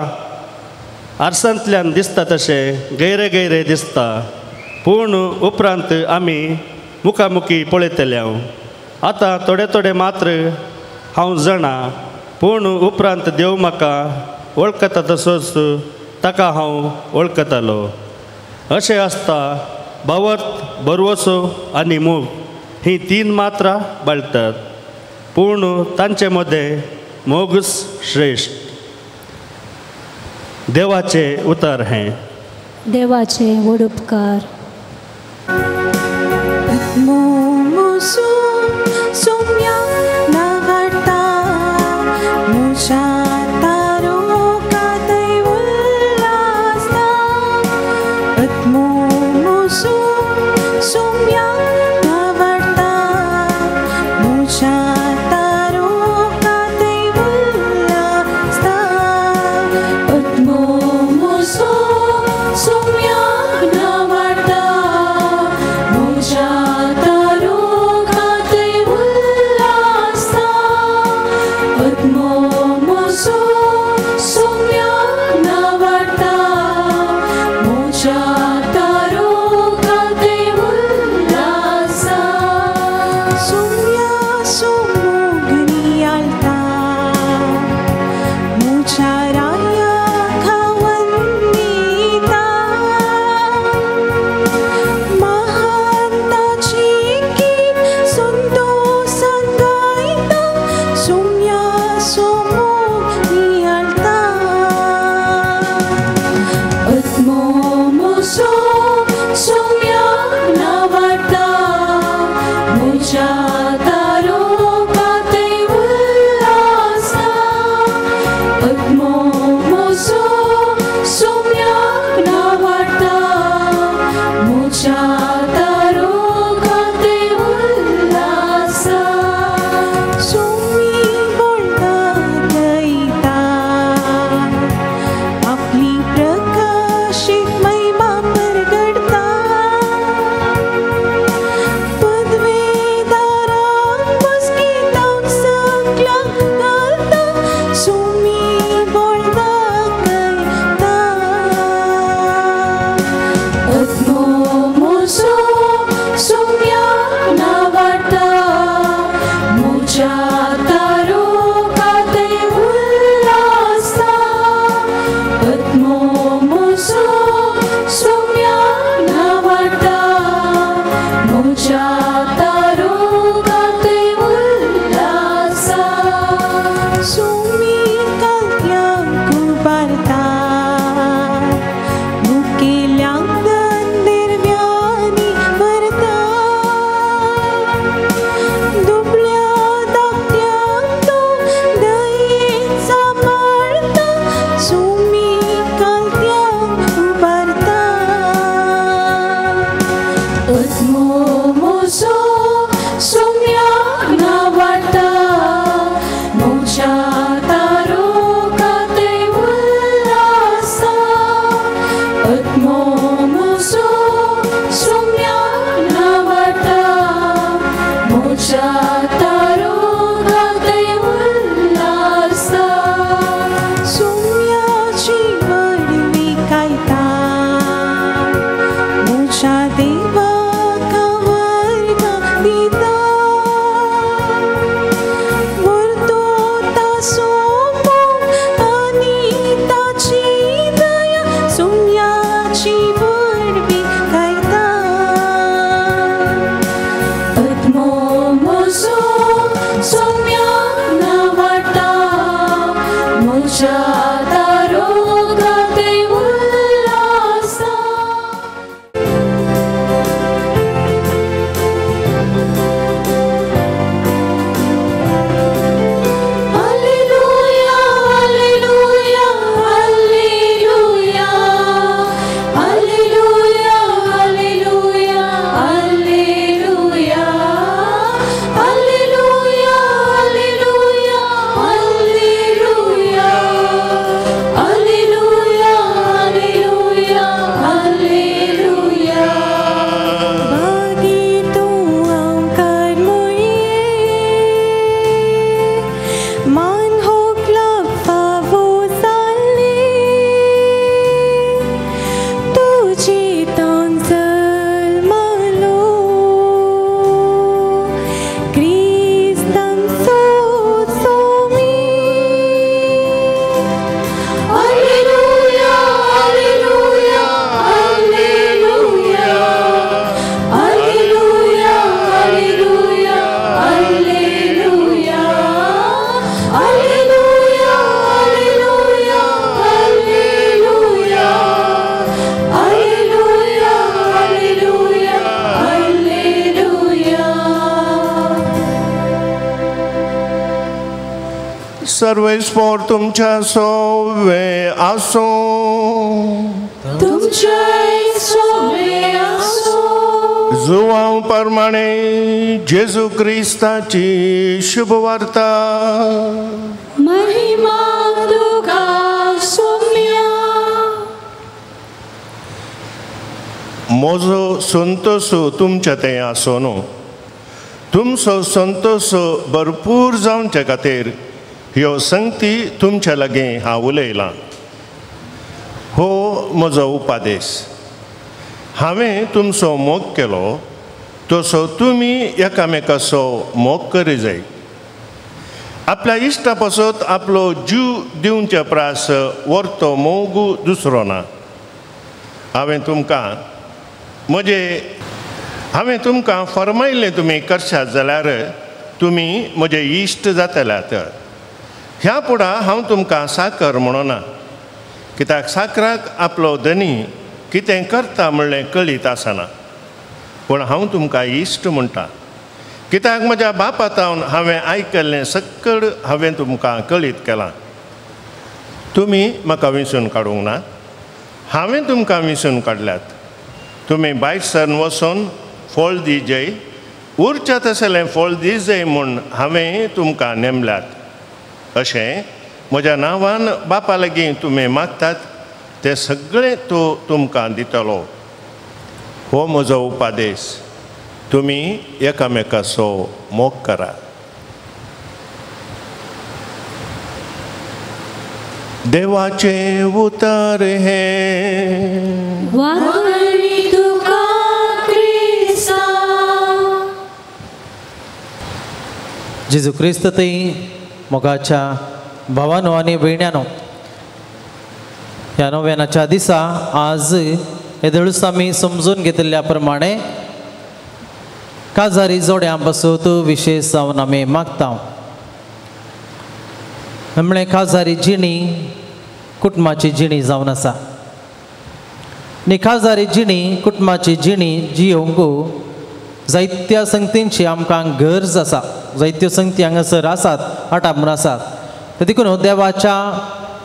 आरसांतल्यान दिसता तशें गैरे गैरे दिसता, पूण उपरांत आमी मुखामुखी पळयतले हांव. आतां थोडे थोडे मात्र हांव जाणा, पूण उपरांत देव म्हाका वळखता तसोच ताका हांव वळखतालो. अशें आसता भावार्थ, भरवसो आनी मोग ही तीन मात्रा बाळटात, पूण तांचे मदें मोगच श्रेश्ठ. देवाचें उतर हें. देवाचे व्हड उपकार. Sumya na marta, mucha taruka. मुझ्या तारुकांतय उल्हासा Sumi कांतयांक उबारता मुखेल्यांक दंदेरव्यांनी भरता दुबळ्या धाकट्यांक तो दयेन सांबाळता सुमी कांतयांक उबारता आत्मो म्हजो सुम्याक नावाडटा मुझ्या तारुकांतय उल्हासा आत्मो म्हजो सुम्याक नावाडटा मुझ्या तारुकांतय उल्हासा सुम्याची व्हडविकायता मुझ्या देवाक वर्गां दिता व्हरतो ताचो मोग आनी ताची दया सुम्याची व्हडविकायता आत्मो म्हजो सुम्याक नावाडटा मुझ्या तारुकांतय उल्हासा Alleluia, alleluia, alleluia, alleluia, alleluia, alleluia, alleluia, alleluia, alleluia, alleluia, alleluia, alleluia. भागी तूं आमकार मुये मान होकला फावो जाल्ली तुजी तांक जल्मलो क्रिस्तांचो Somi Alleluia, alleluia, alleluia, alleluia, alleluia, alleluia, alleluia, alleluia, alleluia, alleluia, alleluia, alleluia. सर्वेस्पोर तुमच्या सोवे आसूं तुमचें सोबे आसूं जुवांव प्रमाणे जेजू क्रिस्ताची शुभवार्ता. महिमा तुका सोम्या म्हजो संतोस तुमच्या तें आसूं न्हू तुमचो संतोस भरपूर जावचे खातीर ह्यो संगती तुमच्या लागीं हांव उलयलां. हो म्हजो उपादेश. हांवें तुमचो मोग केलो तसो तुमी एकामेकाचो मोग करी जाय. आपल्या इश्टा पासत आपलो जीव दिवचे प्रास व्हरतो मोग दुसरो ना. हांवें तुमकां म्हजे हांवें तुमकां फर्मायलें तुमी करशात जाल्यार तुमी म्हजे इश्ट जातल्यात. ह्या फुडां हांव तुमकां साकर म्हणना कित्याक साकराक आपलो धनी कितें करता म्हणलें कळीत आसना, पूण हांव तुमकां इश्ट म्हणटा कित्याक म्हज्या बापा तावन हांवें आयकल्लें सक्कड हांवें तुमकां कळीत केलां. तुमी म्हाका विंचून काडूंक ना, हांवें तुमकां विंचून काडल्यात. तुमी भायर सरन वचून फळ दिजय उरच्या तसलें फळ दिजय म्हूण हांवें तुमकां नेमल्यात. अशें म्हज्या नांवान बापा लागीं तुमी मागतात तें सगळें तो तुमकां दितलो. हो म्हजो उपादेश. तुमी एकामेकाचो मोग करा. देवाचें उतर हें. वाकणी तुका क्रिस्ता. जेजू क्रिस्त थंय मोगाच्या भावानो आनी भयण्यानो, ह्या नव्यानाच्या दिसा आज हे दळूस आमी समजून घेतिल्ल्या प्रमाणे काजारी जोड्यां पासून विशेश जावन आमी मागता. म्हणलें काजारी जिणी कुटुंबाची जिणी जावन आसा आनी काजारी जिणी कुटुंबाची जिणी जियोंक जायत्या संगतींची आमकां गरज आसा. जायत्यो संगती हांगासर आसात, आटापून आसात. देखून देवाच्या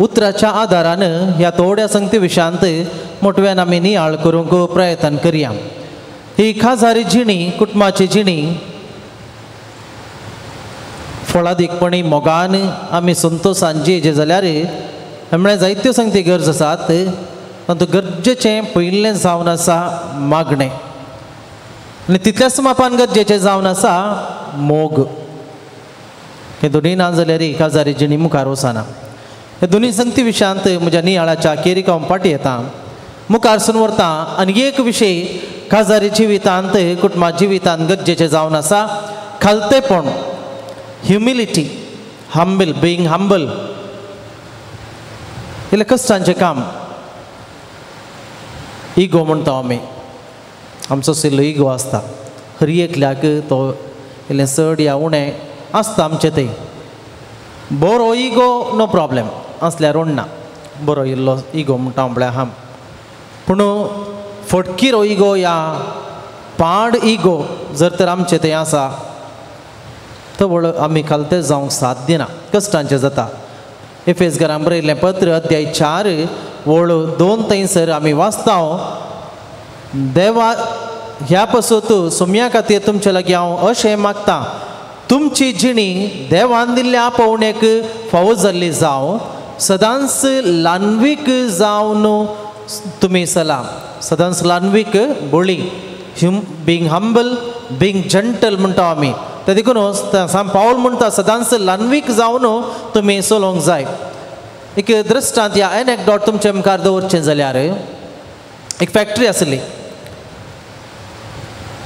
उतराच्या आदारान ह्या थोड्या संगती विशयांत मोटव्यान आमी नियाळ करूंक प्रयत्न करया. ही खाजारी जिणी कुटुंबाची जिणी फळादीकपणी मोगान आमी संतोशान जियेचे जाल्यार म्हळ्यार जायत्यो संगती गरज आसात. तातूंत गरजेचें पयलें जावन आसा मागणें आनी तितल्याच मापान गरजेचें जावन आसा मोग. हे दोनूय ना जाल्यार काजारी जिणी मुखार वचना. हे दोनूय संगती विशयांत म्हज्या नियाळाच्या केरीक हांव फाटीं येता, मुखार सून व्हरता आनी एक विशय काजारी जिवितांत कुटुंबा जिवितांत गरजेचें जावन आसा खालतेपण, ह्युमिलिटी, हंबल, बिंग हंबल. इल्लें कश्टांचें काम. इगो म्हणटा आमी, आमचो इल्लो इगो आसता हर एकल्याक, तो इल्लें चड या उणें आसता आमचें. ते बरो इगो नो प्रॉब्लेम आसल्यार उण्णा, बरो इल्लो इगो म्हणटा म्हळ्यार हांव. पूण फटकिरो इगो या पाड इगो जर तर आमचें तें आसा तवळ आमी खालते जावंक साथ दिना, कश्टांचें जाता. एफेसघरां बरयल्लें पत्र अध्याय 4 वळ 2 थंयसर आमी वाचता, देवा ह्या पासून सोम्या खातीर तुमचे लागीं हांव अशें मागता, तुमची जिणी देवान दिल्ल्या आपोवणेक फावो जाल्ली जावं, सदांच ल्हानवीक जावन तुमी चला. सदांच ल्हानवीक बोळी, बींग हंबल, बींग जंटल म्हणटा आमी. ते देखून सांत पावल म्हणटा सदांच ल्हानवीक जावन तुमी चलोवंक जाय. एक दृश्टांत या एनएक्डॉट तुमचे मुखार दवरचें जाल्यार एक फॅक्टरी आसली.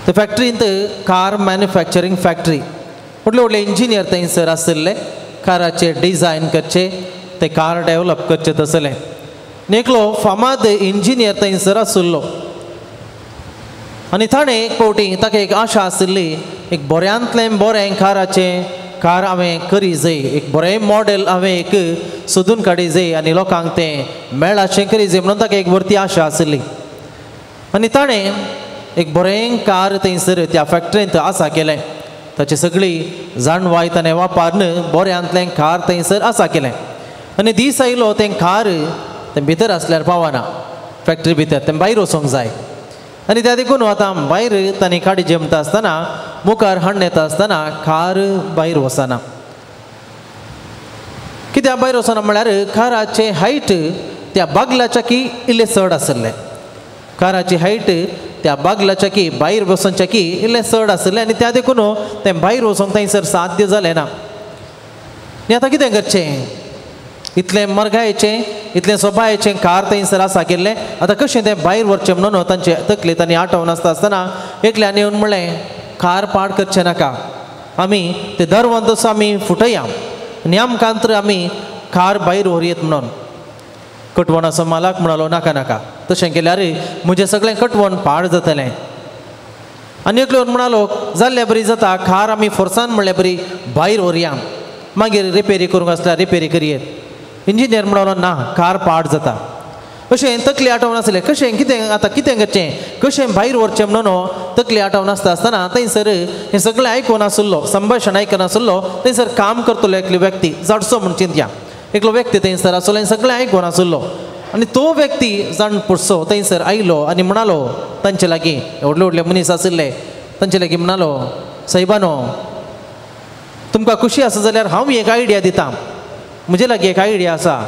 ते फॅक्टरींत कार मॅन्युफॅक्चरींग फॅक्टरी, व्हडले व्हडले इंजिनियर थंयसर आशिल्ले, काराचे डिजायन करचे, ते कार डेवलप करचे तसले. आनी एकलो फामाद इंजिनियर थंयसर आशिल्लो आनी ताणें एक फावटी ताका एक आशा आशिल्ली, एक बऱ्यांतलें बरें काराचें कार हांवें करी जाय, एक बरें मॉडेल हांवें एक सोदून काडी जाय आनी लोकांक तें मेळाचें करी जाय म्हणून ताका एक वरती आशा आशिल्ली. आनी ताणें एक बरें कार थंयसर त्या फॅक्टरींत आसा केलें. ताची सगळी जाणवाय ताणें वापरून बऱ्यांतलें कार थंयसर आसा केलें. आनी दीस आयलो तें कार तें भितर आसल्यार पावना, फॅक्टरी भितर तें भायर वचोंक जाय. आनी त्या देखून आतां भायर तांणी काडी जेमता आसतना मुखार हाडून येता आसतना कार भायर वचना. कित्याक भायर वचना म्हळ्यार काराचें हायट त्या बागलाच्या की इल्लें चड आशिल्लें. काराची हायट त्या बागलाच्या की भायर वचोंच्या की इल्लें चड आशिल्लें आनी त्या देखून तें भायर वचोंक थंयसर साध्य जालें ना. आनी आतां कितें करचें, इतलें मरगायेचें इतलें सोबायेचें कार थंयसर आसा केल्लें, आतां कशें तें भायर व्हरचें म्हणून तांचे तकले तांणी आठवण आसता आसतना एकल्यान येवन म्हणलें कार पाड करचें नाका, आमी ते दरवंत तसो आमी फुटया आनी आमकां तर आमी कार भायर व्हरयेत म्हणून. कटवणाचो मालक म्हणालो नाका नाका, तशें केल्यार म्हजें सगळें कटवण पाड जातलें. आनी एकलो म्हणालो जाल्ल्या बरी जाता, कार आमी फोर्सान म्हणल्या बरी भायर व्हरया, मागीर रिपेरी करूंक आसल्यार रिपेरी करयेत. इंजिनियर म्हणालो ना, कार पाड जाता. अशें तकली आठवण आसलें कशें कितें आतां कितें करचें, कशें भायर व्हरचें म्हणून तकली आठवण आसता आसतना थंयसर हें सगळें आयकून आशिल्लो, संभाशण आयकून आशिल्लो थंयसर काम करतलो एकलो व्यक्ती, जाडसो म्हूण चिंतया, एकलो व्यक्ती थंयसर आसलो आनी सगळें आयकून आशिल्लो. आनी तो व्यक्ती जाण पुरसो थंयसर आयलो आनी म्हणालो तांचे लागीं, व्हडले व्हडले मनीस आशिल्ले तांचे लागीं म्हणालो, सायबानो तुमकां खुशी आसा जाल्यार हांव एक आयडिया दिता, म्हजे लागीं एक आयडिया आसा.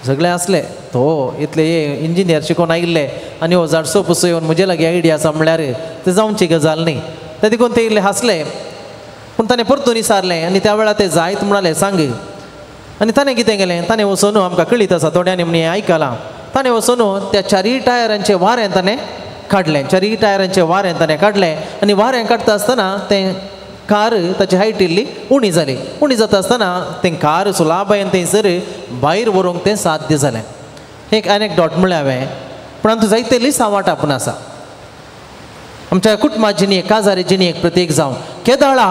सगळे आसले, तो इतले इंजिनियर शिकोवन आयिल्ले आनी हो जाडसो पुसो येवन म्हजे लागीं आयडिया आसा म्हणल्यार तें जावची गजाल न्ही. ते देखून ते इल्ले हांसले, पूण ताणें परतून विचारलें आनी त्या वेळार ते जायत म्हणाले सांग. आनी ताणें कितें केलें, ताणें वचून आमकां कळीत आसा थोड्यांनी म्हण हें आयकलां, ताणें वचून त्या चारीय टायरांचें वारें ताणें काडलें, चारीय टायरांचें वारें ताणें काडलें आनी वारें काडटा आसतना तें कार ताची हायट इल्ली उणी जाली. उणी जाता आसतना तें कार सुलाबायन थंयसर भायर व्हरूंक तें साध्य जालें. एक एनेक्डॉट म्हळ्यार हांवें, पूण आमकां जायते लिसांव वांटप आसा. आमच्या कुटुंबा जिणेक काजारी जिणेक प्रतीक जावं. केदाळा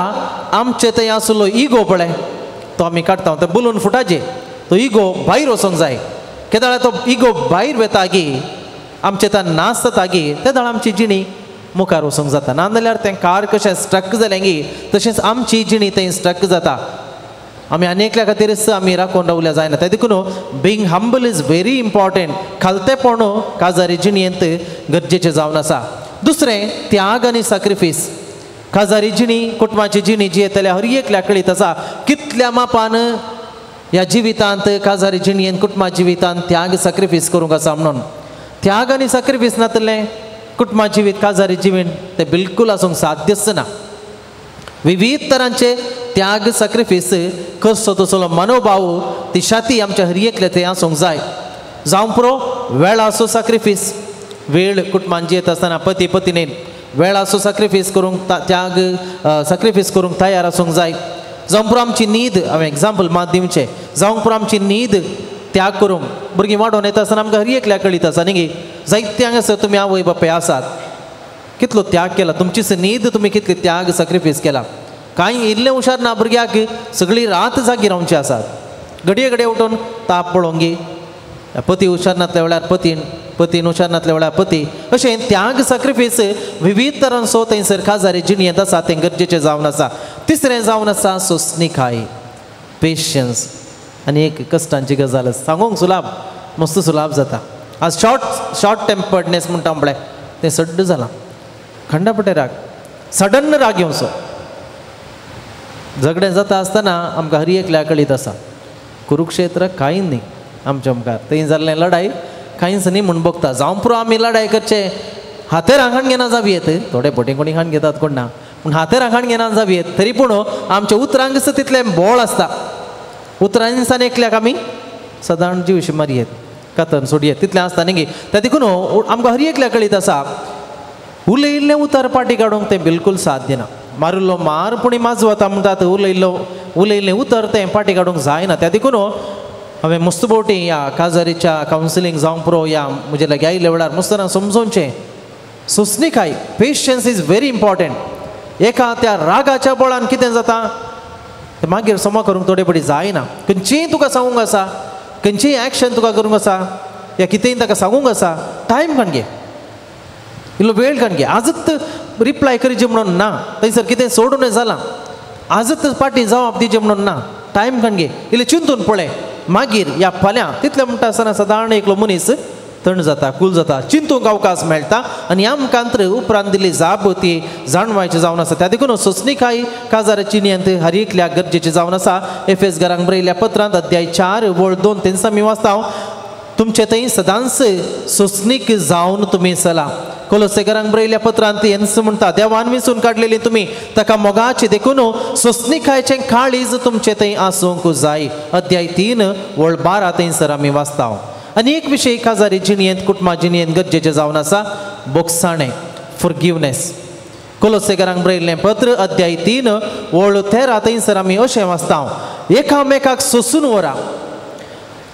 आमचे थंय आसलो इगो पळय तो आमी काडटा, तो बुलून फुटाचे, तो इगो भायर वचोंक जाय. केदाळा तो इगो भायर वता गी, आमचे थंय नासता गी, तेदाळा आमची जिणी मुखार वचोंक जाता. ना जाल्यार तें कार कशें स्ट्रक जालें गी तशेंच आमची जिणी थंय स्ट्रक जाता. आमी आनी एकल्या खातीरच आमी राखून रावल्या जायना. ते देखून being humble is very important. खालतेपण काजारी जिणेंत गरजेचें जावन आसा. दुसरें त्याग आनी सॅक्रिफीस. काजारी जिणी कुटुंबाची जिणी जी येतल्या हर एकल्या कळीत आसा कितल्या मापान ह्या जिवितांत काजारी जिणेंत कुटुंबा जिवितांत त्याग सॅक्रिफीस करूंक आसा म्हणून. त्याग आनी सॅक्रिफीस नातलें कुटुंबा जिवीत काजारी जिवीत तें बिलकूल आसूंक साध्यच ना. विविध तरांचे त्याग सॅक्रिफीस करचो तसलो मनोभाव ती शाती आमच्या हर एकले थंय आसूंक जाय. जावं पुरो वेळाचो सॅक्रिफीस, वेळ कुटुंबान जियेत आसतना पती पत्नीन वेळाचो सॅक्रिफीस करूंक त्याग सॅक्रिफीस करूंक तयार आसूंक जाय. जावं पुरो आमची न्हीद, हांवें एग्जाम्पल मात दिवचें, जावं पुरो आमची न्हीद त्याग करूंक. भुरगीं वाडोवन येता आसतना आमकां हर एकल्या कळीत आसा न्ही, जायते हांगासर तुमी आवय बापूय आसात, कितलो त्याग केला, तुमचीच न्हीद तुमी कितली त्याग सॅक्रिफीस केला. कांय इल्लें हुशार ना भुरग्याक सगळी रात जागी रावची आसात, घडये घडये उठून ताप पळोवंक गी, पती हुशार नातल्या वेळार पतीन, पतीन हुशार नातल्या वेळार पती, अशें त्याग सॅक्रिफीस विविध तरांचो थंयसर काजारी जिणेंत आसा, तें गरजेचें जावन आसा. तिसरें जावन आसा सोंसणीकाय, पेशन्स. आनी एक कश्टांची गजाल सांगूंक सुलाभ, मस्त सुलाभ जाता. आज शॉर्ट टेम्पर्डनेस म्हणटा पळय तें सड्ड जालां, खंडापटे राग, सडन राग येवचो. झगडें जाता आसतना आमकां हर एकल्या कळीत आसा कुरुक्षेत्र कांय न्ही आमच्या मुखार, थंय जाल्लें लडाय कांयच न्ही म्हूण बघता. जावं पुरो आमी लडाय करचे हातेर खाण घेना जावं येत, थोडे बोटी कोणी खाण घेतात कोण ना, पूण हातेर खाण घेना जावं येत, तरी पूण आमच्या उतरांक तितलें बोळ आसता. उतरांनी एकल्याक आमी सदां जीवशी मारयेत, कातन सोडयेत, तितलें आसता न्ही. त्या देखून आमकां हर एकल्या कळीत आसा उलयिल्लें उतर पाटी काडूंक तें बिलकूल साध्य ना. मारिल्लो मार पूण माजवता म्हणटात, उलयिल्लें उतर तें पाटी काडूंक जायना. त्या देखून हांवें मस्त बोटी ह्या काजारीच्या कावन्सिलींग जावंक पुरो ह्या म्हजे लागीं आयिल्ल्या वेळार मस्त समजोवचें सोंसणीकाय, पेशन्स is very important. एका त्या रागाच्या बळान कितें जाता तें मागीर समा करूंक थोडे पडी जायना. खंयचीय तुका सांगूंक आसा, खंयचीय एक्शन तुका करूंक आसा, या कितेंय ताका सांगूंक आसा, टायम काण घे, इल्लो वेळ काण घे. आजच रिप्लाय करीचे म्हणून ना, थंयसर कितें सोडून जालां, आजच पाटी जबाब दिवचे म्हणून ना, टायम काण घे, इल्लें चिंतून पळय, मागीर ह्या फाल्यां तितलें म्हणटा आसतना सदांच एकलो मनीस थंड जाता, कूल जाता, चिंतूंक अवकाश मेळटा आनी आमकां उपरांत दिल्ली जाप ती जाणवायची जावन आसा. त्या देखून सोंसणीकाय काजाराची नियंत हर एकल्या गरजेची जावन आसा. एफएस घरांक बरयल्ल्या पत्रांत अध्याय 4 वळ 2 तेन्ना आमी वाचता, तुमचे थंय सदांच सोंसणीक जावन तुमी चला. कोलोसेकरांक बरयल्ल्या पत्रांत हेंच म्हणटा, देवान विसून काडलेली तुमी ताका मोगाची, देखून सोंसणीकायचें काळीज तुमचे थंय आसूंक जाय. अध्याय 3 वळ 12 थंयसर आमी वाचता. आनी एक विशय काजारी जिणेंत कुटुंबा जिणेंत गरजेचें जावन आसा, बोगसाणें, फॉरगिवनेस. कोलोसेकरांक बरयल्लें पत्र अध्याय 3 वळ 13 थंयसर आमी अशें वाचता, एकामेकाक सोंसून व्हरा,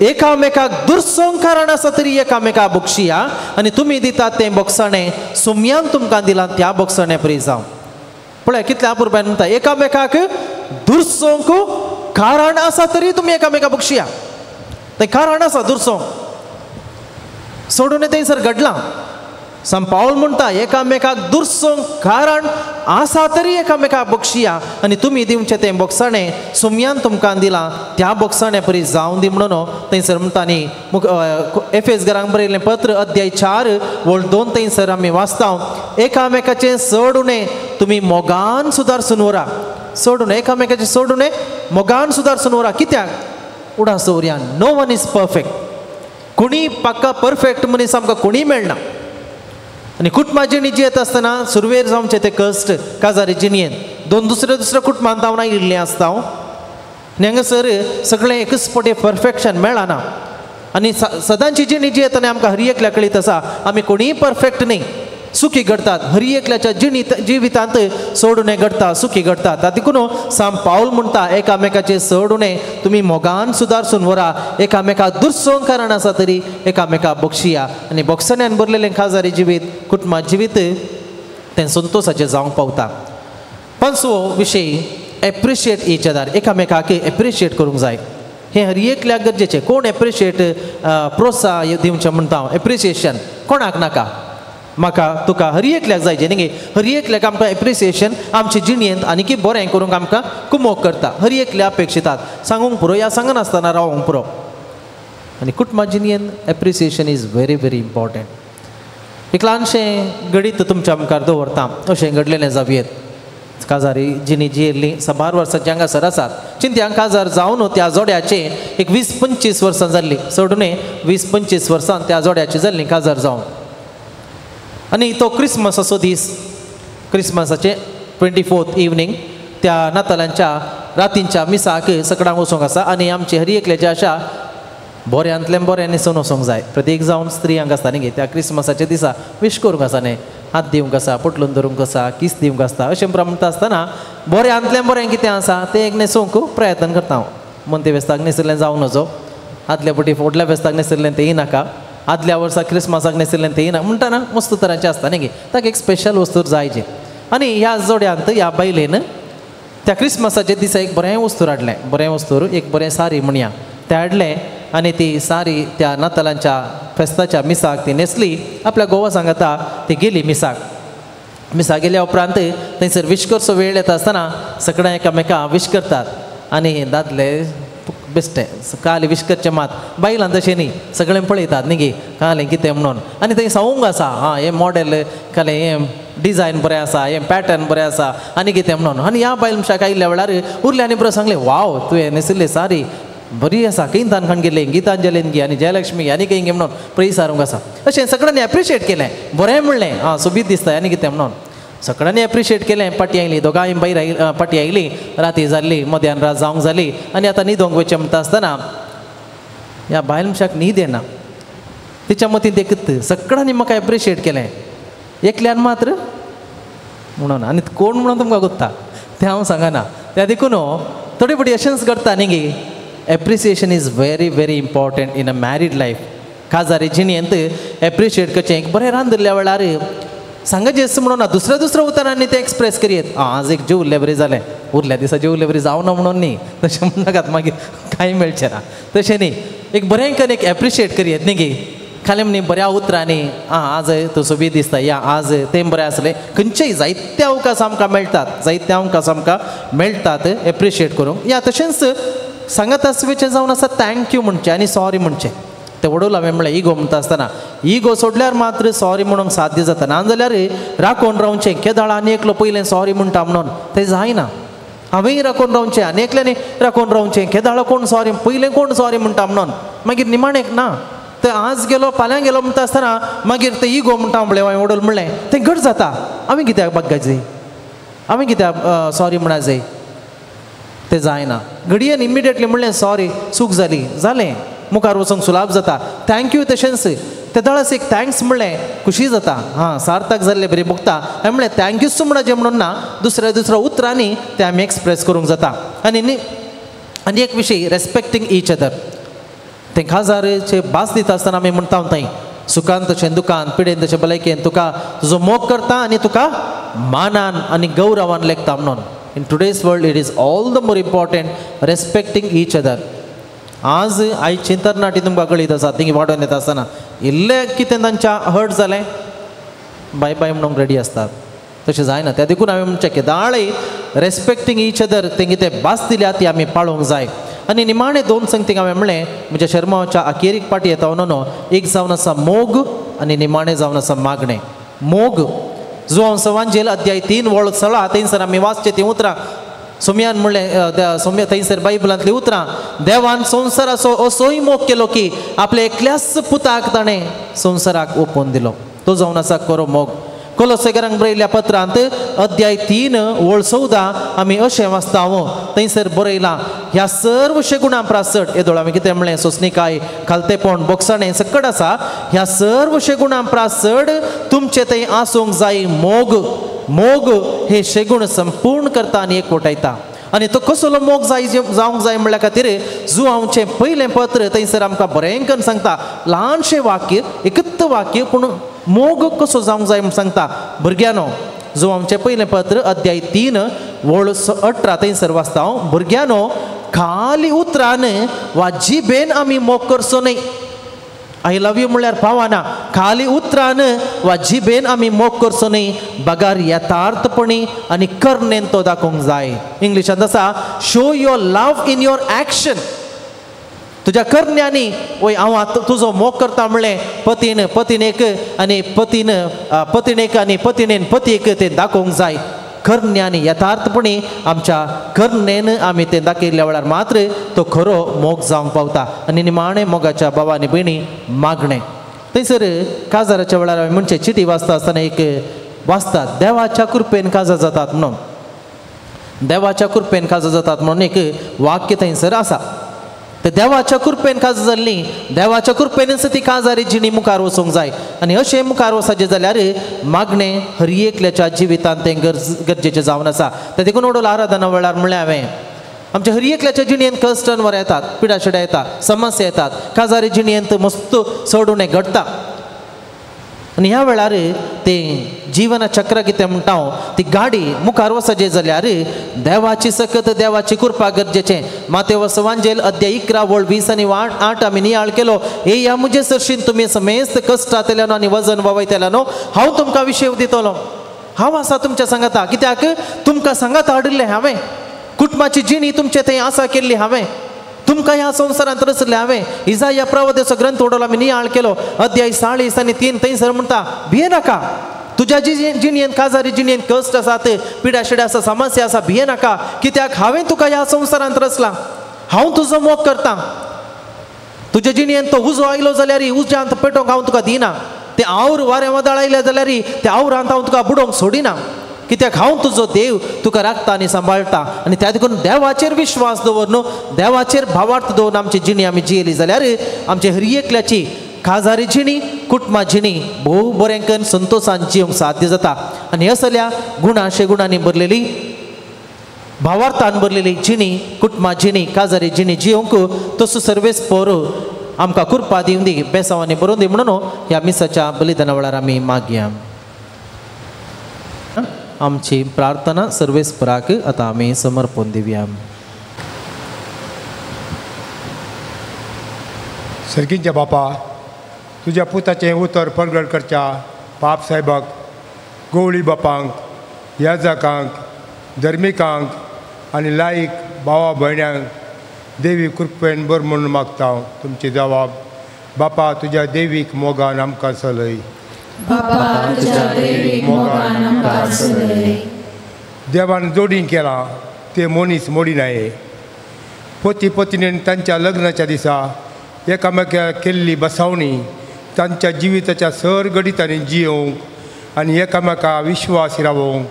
एकामेकाक दुरसोंक कारण आसा तरी एकामेका बक्षिया, आनी तुमी दितात तें बोगसाणें सुम्यान तुमकां दिलां त्या बोगसाणें परी जावं. पळय कितल्या अपुरबायेन म्हणटा, एकामेकाक दुरसोंक कारण आसा तरी तुमी एकामेका बक्षिया. तें कारण आसा दुरसोंक, सोडून थंयसर घडलां. संत पावल म्हणटा एकामेकाक दुरसोंक कारण आसा तरी एकामेकाक बक्षिया, आनी तुमी दिवचें तें बोगसाणें सुम्यान तुमकां दिलां त्या बोगसाणें परी जावं दी म्हणून थंयसर म्हणटा. आनी एफएस घरांक बरयल्लें पत्र अध्याय 4 वळ 2 थंयसर आमी वाचता, एकामेकाचें चड उणें तुमी मोगान सुदारसून व्हरा. चड उणें, एकामेकाचें चड उणें मोगान सुदारसून व्हरा. कित्याक उडास दवरया, नो वन is perfect. कोणी पाक्का परफेक्ट मनीस आमकां कोणीय मेळना. आनी कुटुंबा जिणी जियेत आसतना सुरवेर जावचें तें कश्ट काजारी जिणयेन दोन दुसऱ्या दुसऱ्या कुटुंबांत हांव आयिल्लें आसता हांव, आनी हांगासर सगळें एकच पटे परफेक्शन मेळना. आनी सदांची जिणी जियेतना आमकां हर एकल्या कळीत आसा आमी कोणीय परफेक्ट न्ही, सुखी घडटात, हर एकल्याच्या जिवितांत सोडून घडटा, सुखी घडटात. देखून सांत पावल म्हणटा एकामेकाचे सोडून तुमी मोगान सुदारसून व्हरा, एकामेका दुरसोंक कारण आसा तरी एकामेका बक्षिया. आनी बक्षण्यान भरलेलें खाजारी जिवीत कुटुंबा जिवीत तें संतोशाचें जावंक पावता. पांचवो विशय एप्रिशिएट इच अदर, एकामेकाक एप्रिशिएट करूंक जाय. हें हर एकल्याक गरजेचें. कोण एप्रिशिएट प्रोत्साहन दिवचें म्हणटा हांव, एप्रिसिएशन कोणाक नाका, म्हाका तुका हर एकल्याक जाय. जेणे हर एकल्याक आमकां एप्रिसिएशन आमचे जिणेंत आनीकी बरें करूंक आमकां कुमोक करता. हर एकल्या अपेक्षितात सांगूंक पुरो या सांगनासतना रावोंक पुरो. आनी कुटुंबा जिणेंत appreciation is very very important. एक ल्हानशें घडीत तुमच्या मुखार दवरता, अशें घडलेलें जावयेत. काजारी जिणी जियेल्ली साबार वर्सांची हांगासर आसात. चिंत्यांक काजार जावन त्या जोड्याचे एक 20-25 वर्सां जाल्लीं, चड न्हय 20-25 वर्सां त्या जोड्याची जाल्लीं काजार जावन. आनी तो क्रिसमसाचो दीस, क्रिसमसाचे 24th evening त्या नातालांच्या रातींच्या मिसाक सकडांक वचूंक आसा. आनी आमचे हर एकल्याच्या अशा बोऱ्यांतलें बरें न्हेसून वचूंक जाय. प्रत्येक जावन स्त्रियांक आसता न्ही त्या क्रिसमसाच्या दिसा विश करूंक आसा न्ही, हात दिवंक आसा, पोटलून धरूंक आसा, किस दिवंक आसता. अशें म्हणटा आसतना बोऱ्यांतलें बरें कितें आसा तें एक न्हेसूंक प्रयत्न करता हांव. मोंते फेस्ताक न्हेसिल्लें जावं नजो, आदल्या पटी फुडल्या फेस्ताक न्हेसिल्लें तेंय नाका, आदल्या वर्सा क्रिसमसाक न्हेसिल्लें तेंय ना म्हणटाना मस्त तरांचें आसता न्ही, ताका एक स्पेशल वस्तू जाय जी. आनी ह्या जोड्यांत ह्या बायलेन त्या क्रिसमसाच्या दिसा एक बरें वस्तू हाडलें, बरें वस्तू एक बरें सारी म्हणया तें हाडलें. आनी ती सारी त्या नातालांच्या फेस्ताच्या मिसाक ती न्हेसली, आपल्या घोवा सांगता ती गेली मिसाक. मिसाक गेल्या उपरांत थंयसर विश करचो वेळ येता आसतना सगळ्यां एकामेका विश करतात. आनी दादले बेश्टे काल विश करचें मात, बायलां तशें न्ही, सगळें पळयतात न्ही गे कालें कितें म्हणून. आनी थंय सांगूंक आसा आं हें मॉडेल कालें, हें डिजायन बरें आसा, हें पॅटर्न बरें आसा आनी कितें म्हणून. आनी ह्या बायल मनशाक आयिल्ल्या वेळार उरले आनी बरें सांगलें, वाव तुवें न्हेसिल्ली सारी बरी आसा, खंय तांकां गेलें गीतांजलीन गे आनी जयलक्ष्मी आनी खंय गे म्हणून प्रेस सारूंक आसा. अशें सगळ्यांनी एप्रिशिएट केलें, बरें म्हणलें आं सोबीत दिसता आनी कितें म्हणून सगळ्यांनी एप्रिशिएट केलें. पाटी आयली दोगांय भायर आयली, पाटी आयली, राती जाल्ली, मध्यान रात जावंक जाली. आनी आतां न्हिदोंक वयचें म्हणटा आसतना ह्या बायल मनशाक न्हीद येना. तिच्या मतींत एकच, सगळ्यांनी म्हाका एप्रिशिएट केलें, एकल्यान मात्र म्हणून. आनी कोण म्हणून तुमकां कोत्ता तें हांव सांगना. त्या देखून थोडे फावटी अशेंच करता न्ही गे. Appreciation is very very important in a married life. काजारी जिणेंत एप्रिशिएट करचें. एक बरें रांदिल्ल्या वेळार सांगाचें म्हणून ना, दुसऱ्या दुसऱ्या उतरांनी तें एक्सप्रेस करयेत. आं आज एक जेवल्ले बरें जालें, उरल्या दिसा जेवल्ले बरें जावना म्हणून न्ही, तशें म्हणनाकात मागीर कांय मेळचें ना, तशें न्ही. एक बरें करून एक एप्रिशिएट करयेत न्ही गे, खाली म्हणी बऱ्या उतरांनी आं आज तूं सोबीत दिसता, या आज तें बरें आसलें. खंयचेय जायते अवकाश आमकां मेळटात, जायते अवकाश आमकां मेळटात एप्रिशिएट करूंक. या तशेंच सांगत आसवेचें जावन आसा thank you म्हणचें आनी सॉरी म्हणचें. तें वडोल हांवें म्हणलें इगो म्हणटा आसतना इगो सोडल्यार मात्र सॉरी म्हणूंक साध्य जाता, ना जाल्यार राखून रावचें केदाळ आनी एकलो पयलें सॉरी म्हणटा म्हणून तें जायना. हांवेंय राखून रावचें आनी एकल्यानी राखून रावचें, केदाळ कोण सॉरी पयलें कोण सॉरी म्हणटा म्हणून मागीर निमाणेक ना. ते आज गेलो फाल्यां गेलो म्हणटा आसतना मागीर ते इगो म्हणटा म्हणलें हांवें वडोल म्हणलें तें घट जाता. हांवें कित्याक बाग्गाय, हांवें कित्याक सॉरी म्हणा जाय, तें जायना. घडयेन इमिडिएटली म्हणलें सॉरी, चूक जाली, जालें, मुखार वचूंक सुलाभ जाता. Thank you तशेंच ते दळस एक thanks म्हणलें खुशी जाता, हां सार्थक जाल्लें बरें भोगता. हांवें म्हणलें थँक्यूच म्हणचें म्हणून ना, दुसऱ्या दुसऱ्या उतरांनी तें आमी एक्सप्रेस करूंक जाता. आनी आनी एक विशय रेस्पेक्टींग इच अदर. तें काजाराचे भास दिता आसतना आमी म्हणटा थंय सुखान तशें दुखान, पिडेन तशें भलायकेन तुका तुजो मोग करता आनी तुका मानान आनी गौरवान लेखता म्हणून. In today's world it is all the more important respecting each other. आज आयची तरणाटी तुमकां कळीत आसा, थिंग वाडोवन येता आसतना इल्लें कितें तांच्या हर्ट जालें बाय बाय म्हणूंक रेडी आसतात, तशें जायना. त्या देखून हांवें म्हणचें केदाळय रेस्पेक्टींग इच अदर तें कितें भास दिल्या ती आमी पाळोवंक जाय. आनी निमाणें दोन संगतीक हांवें म्हणलें म्हज्या शर्माच्या अखेरीक पाटी येता न्हू, एक जावन आसा मोग आनी निमाणें जावन आसा मागणें. मोग जुवांव सवांजेल अध्याय 3 वळ 16 थंयसर आमी वाचचें तीं उतरां. सोम्यान म्हणलें सोम्या थंयसर बायबलांतलीं उतरां, देवान संवसाराचो असोय मोग केलो की आपल्या एकल्याच पुताक ताणें संवसाराक ओपून दिलो, तो जावन आसा खरो मोग. कोलोसेकरांक बरयल्ल्या पत्रांत अध्याय 3 वळ 14 आमी अशें वाचता, थंयसर बरयलां ह्या सर्व शेगुणां प्रासट. येदोळ हांवें कितें म्हणलें, सोंसणीकाय, खालतेपण, बोगसाणें सकट आसा. ह्या सर्व शेगुणां प्रासट तुमचे थंय आसूंक जाय मोग. मोग हे शेगुण संपूर्ण करता आनी एकवटायता. आनी तो कसलो मोग जाय जावंक जाय म्हणल्या खातीर जुवांवचें पयलें पत्र थंयसर आमकां बरें करून सांगता. ल्हानशें वाक्य, एकच वाक्य, पूण मोग कसो जावंक जाय म्हूण सांगता. भुरग्यांनो, जो आमचें पयलें पत्र अध्याय 3 वळ 18 थंयसर वाचता हांव, भुरग्यांनो खाली उतरान वा जिबेन आमी मोग करचो न्हय. I love you म्हणल्यार पावना. खाली उतरान वा जिबेन आमी मोग करचो न्हय, बगार यथार्थपणी आनी करणेन तो दाखोवंक जाय. इंग्लिशांत आसा, show your love in your action. तुज्या करण्यांनी वय हांव आतां तुजो मोग करता म्हणलें पतीन पतीनेक आनी पतीन पतीणेक आनी पतीणेन पतीक तें दाखोवंक जाय. करण्यांनी यथार्थपणी आमच्या करणेन आमी तें दाखयल्ल्या वेळार मात्र तो खरो मोग जावंक पावता. आनी निमाणें मोगाच्या भावा आनी भयणी मागणें. थंयसर काजाराच्या वेळार आमी म्हणचे चिटी वाचता आसतना एक वाचतात, देवाच्या कृपेन काजार जातात म्हणून. देवाच्या कृपेन काजार जातात म्हणून एक वाक्य थंयसर आसा. ते देवाच्या कृपेन काजार जाल्ली, देवाच्या कृपेनच ती काजारी जिणी मुखार वचूंक जाय. आनी अशें मुखार वचपाचें जाल्यार मागणें हर एकल्याच्या जिवितांत तें गरजेचें जावन आसा. ते देखून वडोल आराधना वेळार म्हणलें हांवें, आमच्या हर एकल्याच्या जिणेंत कश्टांवर येतात, पिडाशिडा येतात, समस्या येतात, काजारी जिणेंत मस्त चड उणें घडटा. आनी ह्या वेळार तें जिवना चक्र कितें म्हणटा हांव, ती गाडी मुखार वचपाचें जाल्यार देवाची सकत देवाची कृपा गरजेचें. मातेव सवांजेल अध्याय 11 वळ 20 आनी 8 आमी नियाळ केलो. हे ह्या म्हजे सरशीन तुमी समेस्त कश्टांतल्यान आनी वजन वावयतल्यानो हांव तुमकां विशेव दितलो. हांव आसा तुमच्या सांगाता, कित्याक तुमकां सांगाता हाडिल्लें हांवें, कुटुंबाची जिणी तुमचे थंय आसा केल्ली हांवें, तुमकां ह्या संवसारांत रचलें हांवें. इजाया प्रवाद्याचो ग्रंथ उडोलो आमी नियाळ केलो अध्याय 40 आनी 3 थंयसर म्हणटा, भिये नाका, तुज्या जिणेंत काजारी जिणेंत कश्ट आसात, पिडाशिडा आसा, समस्या आसा, भिये नाका, कित्याक हांवें तुका ह्या संवसारांत रचला, हांव तुजो मोग करता. तुज्या जिणेंत तो उजो आयलो जाल्यार उज्यांत पेटोवंक हांव तुका दिना, ते our वारें वादळ आयलें जाल्यार त्या आवरांत हांव तुका बुडोवंक सोडिना, कित्याक हांव तुजो देव तुका राखता आनी सांबाळटा. आनी त्या देखून देवाचेर विश्वास दवर न्हू, देवाचेर भावार्थ दवरून आमची जिणी आमी जियेली जाल्यार आमचे हर एकल्याची काजारी जिणी कुटुंबा जिणी भोव बरें करून संतोशान जिवंक साध्य जाता. आनी असल्या गुणाशे गुणांनी भरलेली भावार्थान भरलेली जिणी कुटुंबा जिणी काजारी जिणी जिवंक तसो सर्वेस पोर आमकां कृपा दिवं दी, बेसांवांनी बरोवन दी म्हणून ह्या मिसाच्या बलिदाना वेळार आमी मागया. आमची प्रार्थना सर्वेस्पराक आतां आमी समर्पण दिवया. सर्गींच्या बापा, तुज्या पुताचें उतर परगट करच्या पाप साहेबाक, गवळी बापांक, याजकांक, धर्मिकांक आनी लायक भावा भयण्यांक देवी कृपेन बर म्हणून मागता. तुमची जबाब बापा तुज्या देवीक मोगान आमकां चलय. बापा तुज्या देवीक मोगान आमकां चलय. देवान जोडीं केलां ते मनीस मोडिनाये. पती पत्नीन तांच्या लग्नाच्या दिसा एकामेका केल्ली बसावणी तांच्या जिविताच्या सर घडितांनी जियोवंक आनी एकामेका विश्वास रावोवंक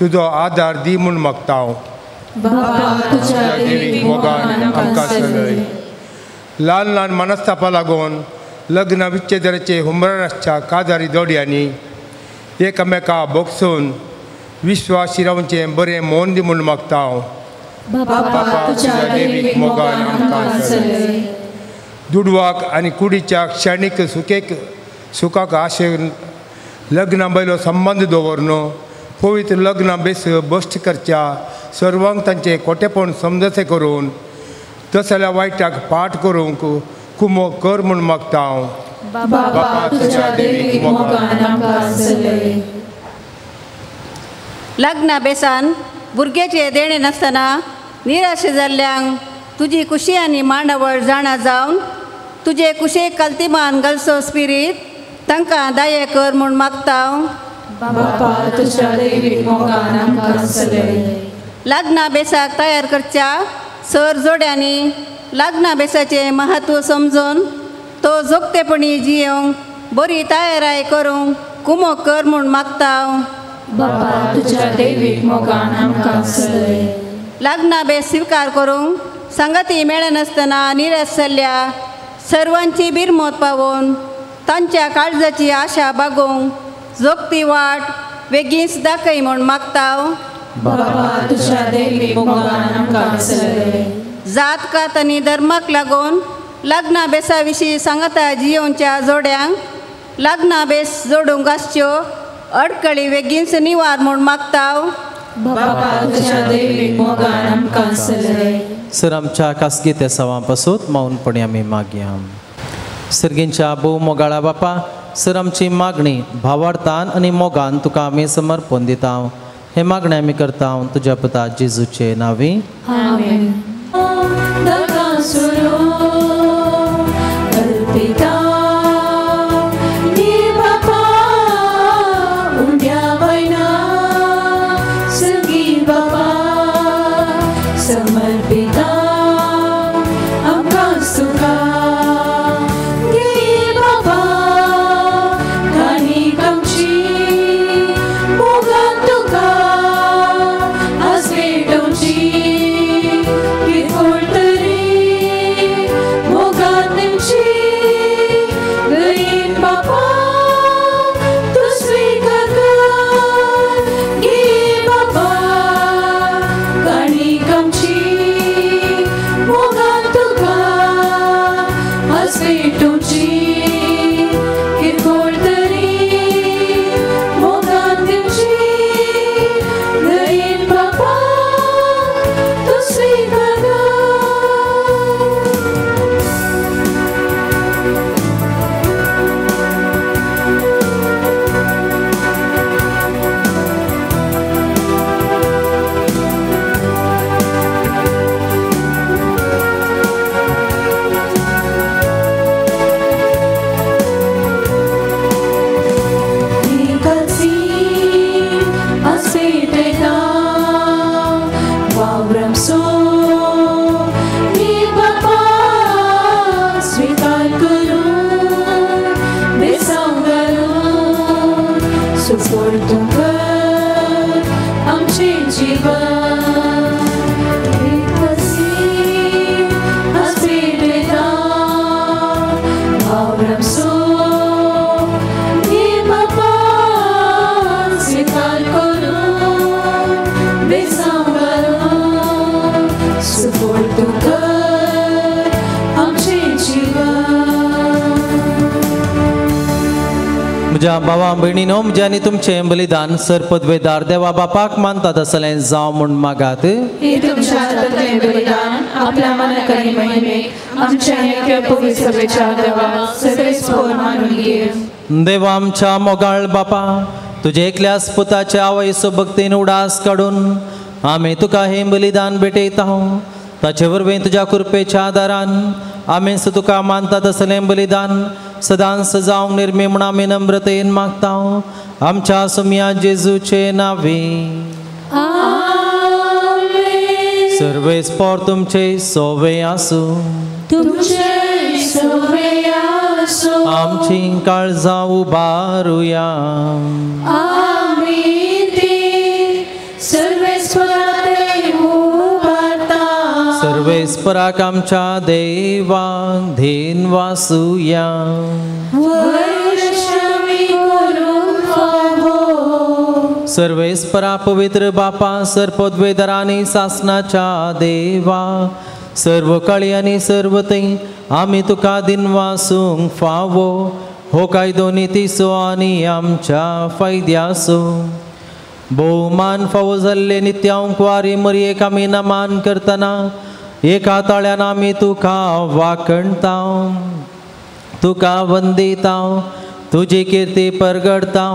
तुजो आदार दी म्हूण मागता हांव. बापा तुज्या देवीक मोगान आमकां चलय. ल्हान ल्हान मनस्तापा लागून लग्न विच्छेदनाचे हुमरार आसच्या काजारी जोडयांनी एकामेका भोगसून विश्वास रावचें बरें मोन दी म्हूण मागता हांव. बापा तुज्या देवीक मोगान आमकां चलय. दुडवाक आनी कुडीच्या क्षणीक सुकेक सुखाक आशेन लग्ना बैलो संबंद दवरन पवित्र लग्न बेस बश्ट करच्या सर्वांक तांचें खोटेपण समजसें करून तसल्या वायटाक पाठ करूंक कुमो कर म्हूण मागता हांव. बापा तुज्या देवीक मोगान आमकां चलय. लग्ना बेसान भुरग्याचें देणें नासतना निराश जाल्ल्यांक तुजी खुशी आनी मांडावळ जाणा जावन तुजे कुशेक कल्तिमान घालचो स्पिरीत तांकां दाये कर म्हूण मागता हांव. बापा तुज्या देवीक मोगान आमकां चलय. लग्ना बेसाक तयार करच्या सर जोड्यांनी लग्ना बेसाचें महत्व समजून तो जोगतेपणी जियोवंक बरी तयाराय करूंक कुमो कर म्हूण मागता हांव. बापा तुज्या देवीक मोगान आमकां चलय. लग्ना बेस स्विकार करूंक सांगाती मेळनासतना निराश जाल्ल्या सर्वांची बिरमत पावोवन तांच्या काळजाची आशा बागोवंक जोगती वाट बेगीनच दाखय म्हूण मागता हांव. बापा तुज्या देवीक मोगान आमकां चलय. जात कात आनी धर्माक लागून लग्ना बेसा विशीं सांगाता जियोवच्या जोड्यांक लग्ना बेस जोडूंक आसच्यो अडकळी वेगींच निवार म्हूण मागता. बापा तुज्या दैवीक मोगान आमकां सजय. सर आमच्या खासगी तेसावां पासून मौनपणी आमी मागया. सर्गींच्या भोव मोगाळा बापा, सर आमची मागणी भावार्थान आनी मोगान तुका आमी समर्पण दिता. हे मागणे आमी करता तुज्या पुता जेजूचे नांवी. आमेन. म्हज्या भावा भयणीनो, म्हजें आनी तुमचें बलिदान सर पदवेदार देवा बापाक मानतात आसलें जावं म्हूण मागात. हे तुमच्या हातांतलें बलिदान आपल्या मनाक आनी महिमेक आमच्या एका पवित्र सभेच्या देवा सगळेच पोर मानून घे. देवा आमच्या मोगाळ बापा, तुज्या एकल्याच पुताच्या आवयसो भक्तीन उडास काडून आमी तुका हें बलिदान भेटयता. ताचे वरवीं तुज्या कृपेच्या आदारान आमी तुका मानतात आसलें बलिदान सदांच जावंक निर्मी म्हूण आमी नम्रतेन मागता. आमच्या सुमया जेजूचे नांवी. आमेन. सर्वेस पोर तुमचे सोवे आसूं. तुमचे सोवे आसूं. आमची काळजां उबारुया. आमी ती सर्वेस्पराक उबारता. सर्वेस्पराक आमच्या देवाक धीन वासुया. सर्वेस्परा पवित्र बापा, सर्पद्वेदर आनी सासनाच्या देवा, सर्व काळी आनी सर्व थंय आमी तुका दिनवासूंक फावो हो कायदो नितीचो आनी आमच्या फायद्याचो. भोवमान फावो जाल्ले नित्यांकवारी मरयेक आमी नमान करतना एका ताळ्यान आमी तुका वाखणता, तुका वंदिता, तुजी किर्ती परगडता.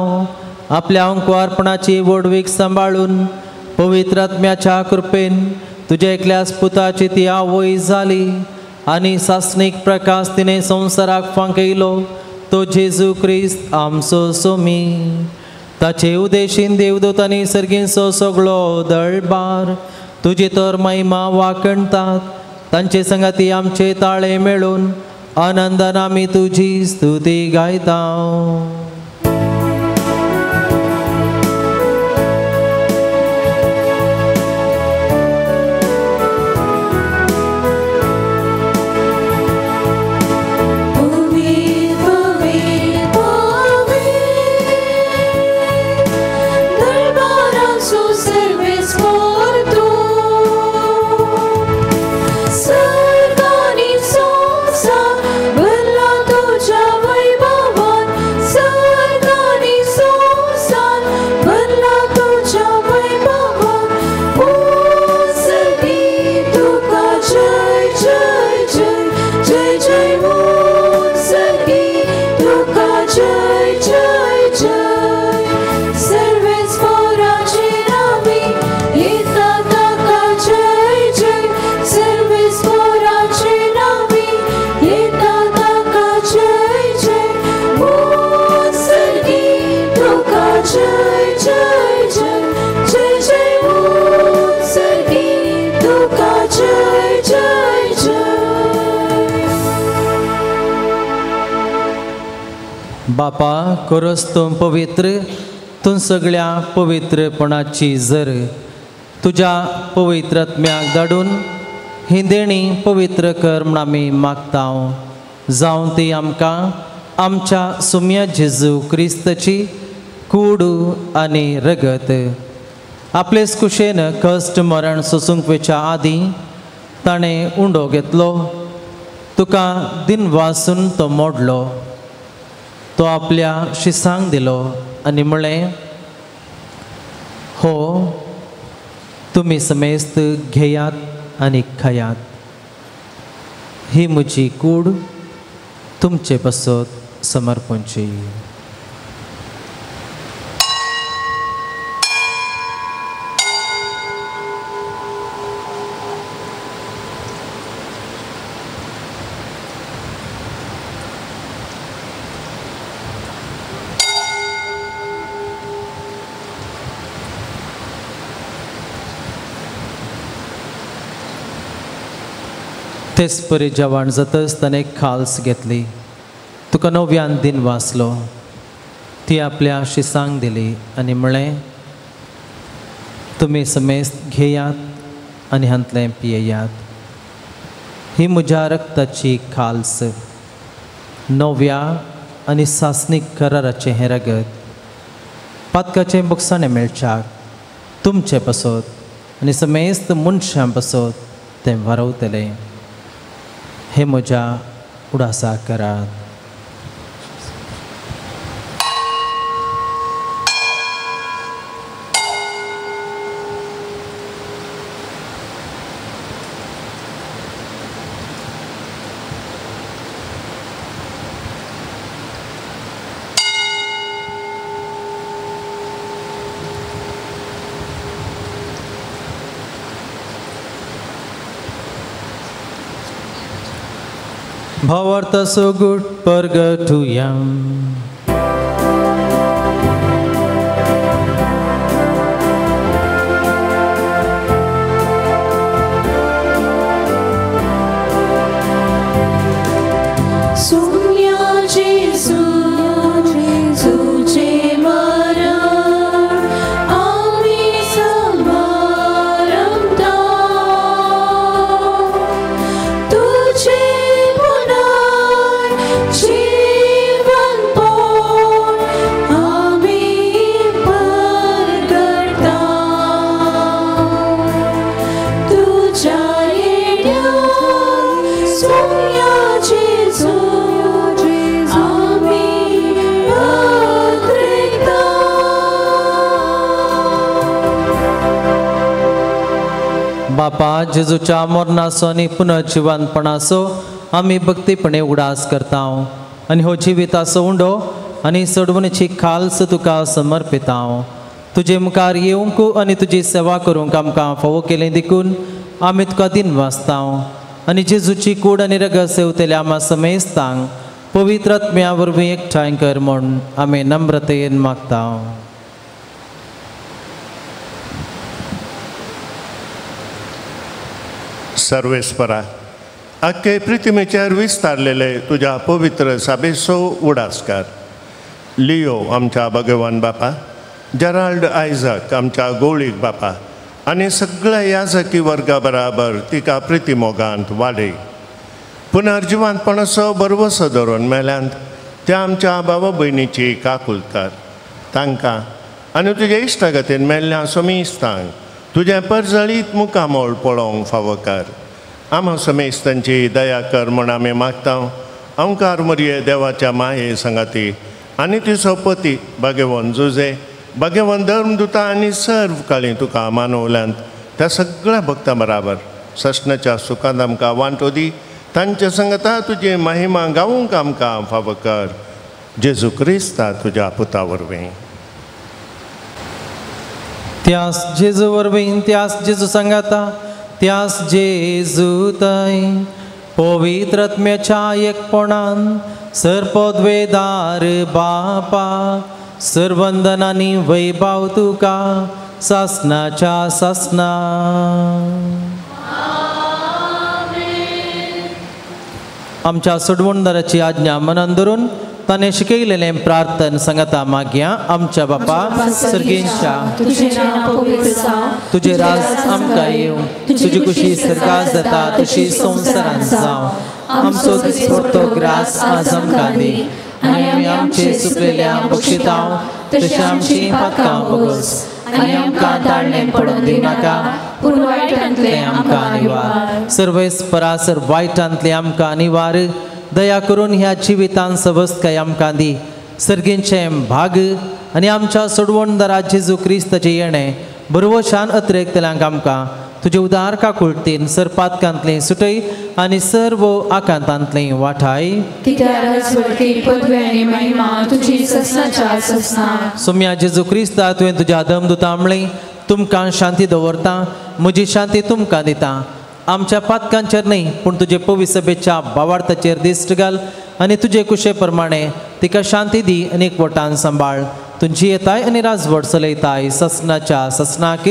आपल्या अंकुवारपणाची व्हडवीक सांबाळून पवित्र आत्म्याच्या कृपेन तुज्या एकल्याच पुताची ती आवय जाली आनी सासणीक प्रकाश तिणें संवसाराक फांकयलो तो जेजू क्रिस्त आमचो सोमी. ताचे उदेशीन देवदूतांनी सर्गींचो सगळो दळबार तुजी तर महिमा वाखणतात. तांचे संगाती आमचे ताळे मेळून आनंदान आमी तुजी स्तुती गायता. संसार भरला तुझ्या वैभवान. बापा खरोच तूं पवित्र, तूं सगळ्या पवित्रपणाची जर तुज्या पवित्र आत्म्याक धाडून ही देणी पवित्र कर म्हूण आमी मागता. जावं ती आमकां आमच्या सुम्या जेजू क्रिस्ताची कूड आनी रगत. आपलेच कुशेन कश्ट मरण सोसूंक वयच्या आदीं ताणें उंडो घेतलो, तुका दिन वासून तो मोडलो, तो आपल्या शिसांक दिलो आनी म्हळें, हो तुमी समेस्त घेयात आनी खायात, ही म्हजी कूड तुमचे पासत समर्पणची. तेच परी जेवण जातच ताणें खाल्स घेतली, तुका नव्यान दिन वाचलो, ती आपल्या शिसांक दिली आनी म्हळें, तुमी समेस्त घेयात आनी हांतलें पियेयात, ही म्हज्या रक्ताची खाल्स, नव्या आनी सासणीक कराराचें हें रगत, पातकाचें बोगसाणें मेळच्याक तुमचे पासत आनी समेस्त मनशां पासत तें वारवतलें. हे म्हज्या उडासा करात. भावार्थ सुगूट परगटुया. सुम्या जेजू तुझे मरण आमी समारंभता, तुझे बापा जेजूच्या मरणाचो आनी पुनर्जिवनपणाचो आमी भक्तीपणे उगडास करता आनी हो जिविताचो उंडो आनी सोडवणेची खाल्स तुका समर्पिता. तुजे मुखार येवंक आनी तुजी सेवा करूंक आमकां फावो केलें देखून आमी तुका दिन वाचता आनी जेजूची कूड आनी रगत सेवतल्या आमा समेस्तांक पवित्र आत्म्या वरवीं एकठांय कर म्हूण आमी नम्रतेन मागता. सर्वेस्परा आख्खे पृथ्वीचेर विस्तारलेले तुज्या पवित्र साबेसो उडासकार लियो आमच्या भगवान बापा, जेराल्ड आयझक आमच्या गोळीक बापा आनी सगळ्या याजकी वर्गा बराबर तिका प्रितीमोगांत वाडय. पुनर्जिवांतपणाचो भरवसो धरून मेल्यांत त्या आमच्या बाबा भयणीची काकुलकार तांकां आनी तुज्या इश्टागतीन मेल्ल्या समेस्तांक तुजें परजळीत मुखामोळ पळोवंक फावोकार. आमा समेस्तांची दया कर म्हूण आमी मागता. अंकार मरये देवाच्या माये सांगाती आनी तिचो पती भाग्यवन जुजे भाग्यवन धर्मदुता आनी सर्व काळी तुका मानवल्यांत त्या सगळ्या भक्तां बराबर सस्नाच्या सुखांत आमकां वांटो दी. तांच्या संगता तुजी महिमा गावूंक आमकां फावो कर. जेजू क्रिस्ता तुज्या पुता वरवीं. त्यास जेजू वरवीं, त्यास जेजू सांगाता, त्यास जेजू ताई पवित्र आत्म्याच्या एकपणान सर्पद्वेदार बापा सर्वंदनानी वैभाव तुका सासनाच्या सासना. आमच्या सोडवणदाराची आज्ञा मनान धरून ताणें शिकयलेलें प्रार्थन सांगता मागया. आमच्या बापा सर्गेंच्या, तुजें नांव पवित्र जावं, तुजें राज आमकां येवं, तुजी खुशी सर्गांत जाता तशी संवसारांत जावं. आमचो दिसपडतो ग्रास आज आमकां दी आनी आमी आमचे सुकलेल्या बक्षितांव तशें आमची पातकां बगस आनी आमकां ताळणें पडून दिवनाका, पूण वायटांतलें आमकां निवार. सर्वेस परासर वायटांतलें आमकां निवार. दया करून ह्या जिवितान सवस्तकाय आमकां दी. सर्गेंचें भाग आनी आमच्या सोडवणदारा जेजू क्रिस्ताचें येणें बरवशान अत्रेकतल्यांक आमकां तुजे उदार काकुळटीन सरपातकांतलें सुटय आनी सर्व आकांतांतलें वाठाय. सोम्या जेजू क्रिस्ता, तुवें तुज्या दमदुता म्हणलें, तुमकां शांती दवरता, म्हजी शांती तुमकां दिता. आमच्या पातकांचेर न्हय पूण तुजे पवित्र सभेच्या बावार्थाचेर दिश्ट घाल आनी तुजे कुशे प्रमाणे तिका शांती दी आनी एकवटान सांबाळ. तुमची येताय आनी राजवट चलयताय ससनाच्या ससनाक.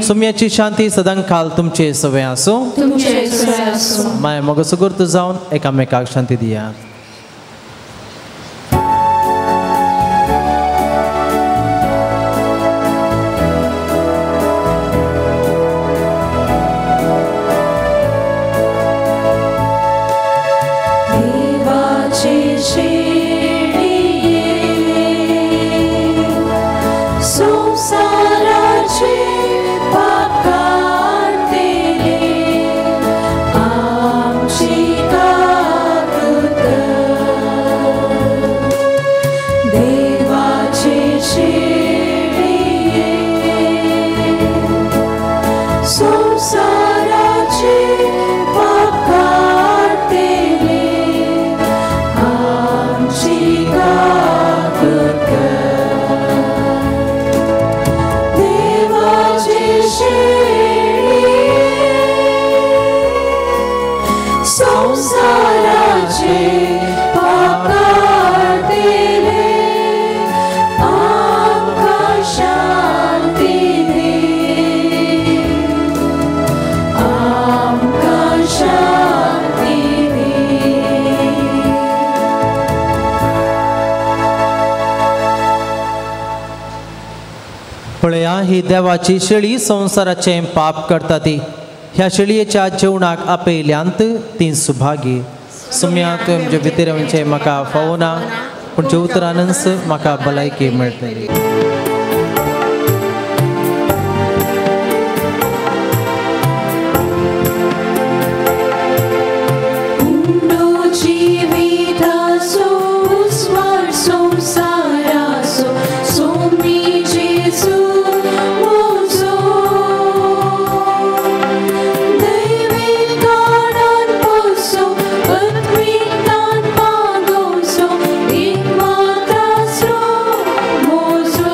सुम्याची शांती सदांकाल तुमचे सवे आसूं. माय मग सुगुर्त जावन एकामेकाक शांती दिया. पळया ही देवाची शेळी संवसाराचें पाप करता ती. ह्या शेळयेच्या जेवणाक आपयल्यांत ती सुभागी. सुम्या तुवें म्हजे भितर वचचें म्हाका फावना, पूण जे उतरानच म्हाका भलायकी मेळटली. Mozo.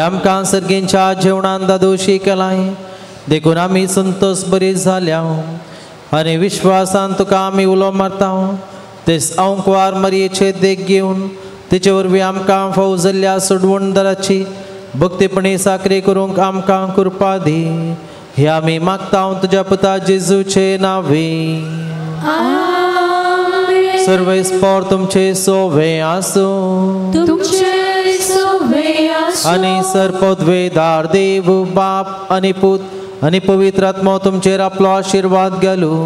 आमकां सर्गींच्या जेवणान दादोशी केलाय देखून आमी संतोष बरी जाल्या आनी विश्वासान तुका आमी उलो मारता तेच अंकवार मरयेचे देख घेवन तिचे वरवीं आमकां फाव जाल्ल्या सोडवणदाराची भक्तीपणी साकरी करूंक आमकां कृपा दी. हे आमी मागता तुज्या पुता जेजूचे नावे. सर्वेस्पोर तुमचे सोवे आसूं आनी सर्पद्वेदार देव बाप आनी पूत आनी पवित्र आत्मो तुमचेर आपलो आशिर्वाद घालूं.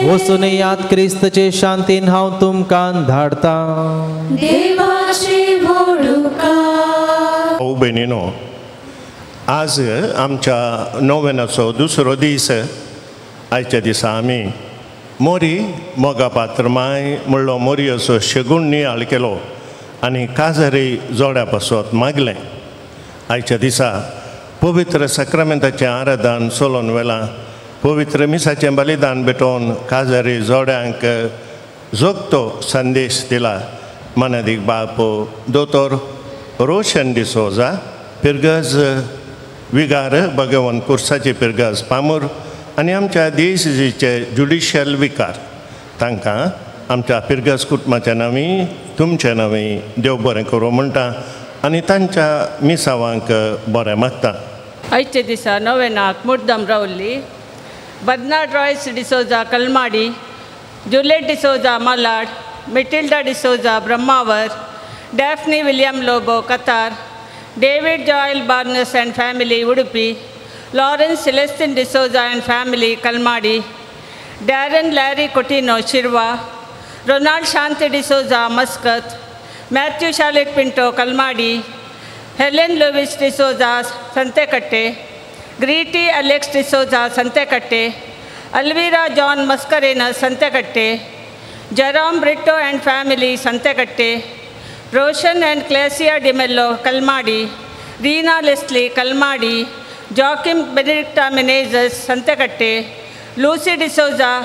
वचून याद क्रिस्तचे शांतीन हांव तुमकां धाडता. भाऊ भयणीनो, आज आमच्या नोवेनाचो दुसरो दीस. आयच्या दिसा आमी मोरी मोगा पात्र माय म्हणलो मोरयेचो शेगूण नियाळ केलो आनी काजारी जोड्या पासत मागलें. आयच्या दिसा पवित्र साक्रामेंताचें आराधन चलोवन वेलां. पवित्र मिसाचें बलिदान भेटोवन काजारी जोड्यांक जोगतो संदेश दिला. मानादीक बाप दोतोर रोशन डिसोजा, पिरगज विगार भगवान कुर्साचे पिरगज पामूर आनी आमच्या देशजीचे ज्युडिशियल विकार, तांकां आमच्या पिरगज कुटुंबाच्या नांवी तुमच्या नांवी देव बरें करूं म्हणटा आनी तांच्या मिसावांक बरें मागता. आयच्या दिसा नोवेनाक मुद्दम रावली Bernard Royce D'Souza Kalmadi, Juliet D'Souza Malad, Matilda D'Souza Brahmavar, Daphne William Lobo Qatar, David Joel Barnes and family Udupi, Lawrence Celestine D'Souza and family Kalmadi, Darren Larry Coutinho Shirva, Ronald Shanti D'Souza Muscat, Matthew Shalet Pinto Kalmadi, Helen Lewis D'Souza Santekatte, Greety Alex D'Souza Santekatte, Alvira John Mascarenhas Santekatte, Jerome Brito and family Santekatte, Roshan and Clasia D'Mello Kalmadi, Reena Leslie Kalmadi, Joachim Benedicta Menezes Santekatte, Lucy D'Souza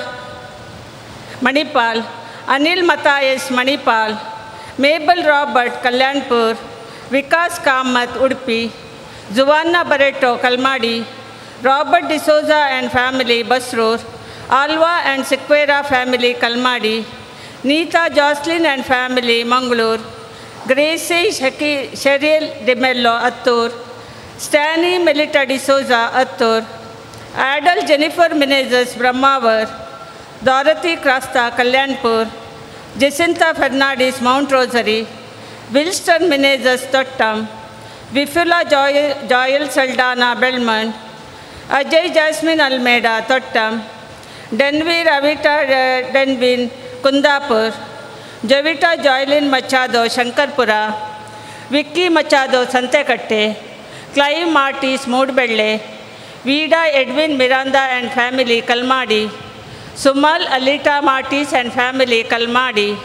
Manipal, Anil Matthias Manipal, Mabel Robert Kalyanpur, Vikas Kamath Udupi, Juanna Barreto Kalmadi, Robert D'Souza and family Basrur, Alva and Sequeira family Kalmadi, Neeta Jocelyn and family Mangalore, Gracie Cheryl D'Mello Attur, Stani Melita D'Souza Attur, Adel Jennifer Menezes Brahmavar, Dorothy Krasta Kalyanpur, Jacinta Fernandes Mount Rosary, Wilston Menezes Tottam, Vifula Joel Saldana Bellman, Ajay Jasmine Almeida Tottam, Denver Avita Denvin Kundapur, Javita Joylin Machado Shankarpura, Vicky Machado Santekatte, Clive Martis Moodbelle, Vida Edwin Miranda and family Kalmadi, Sumal Alita Martis and family Kalmadi,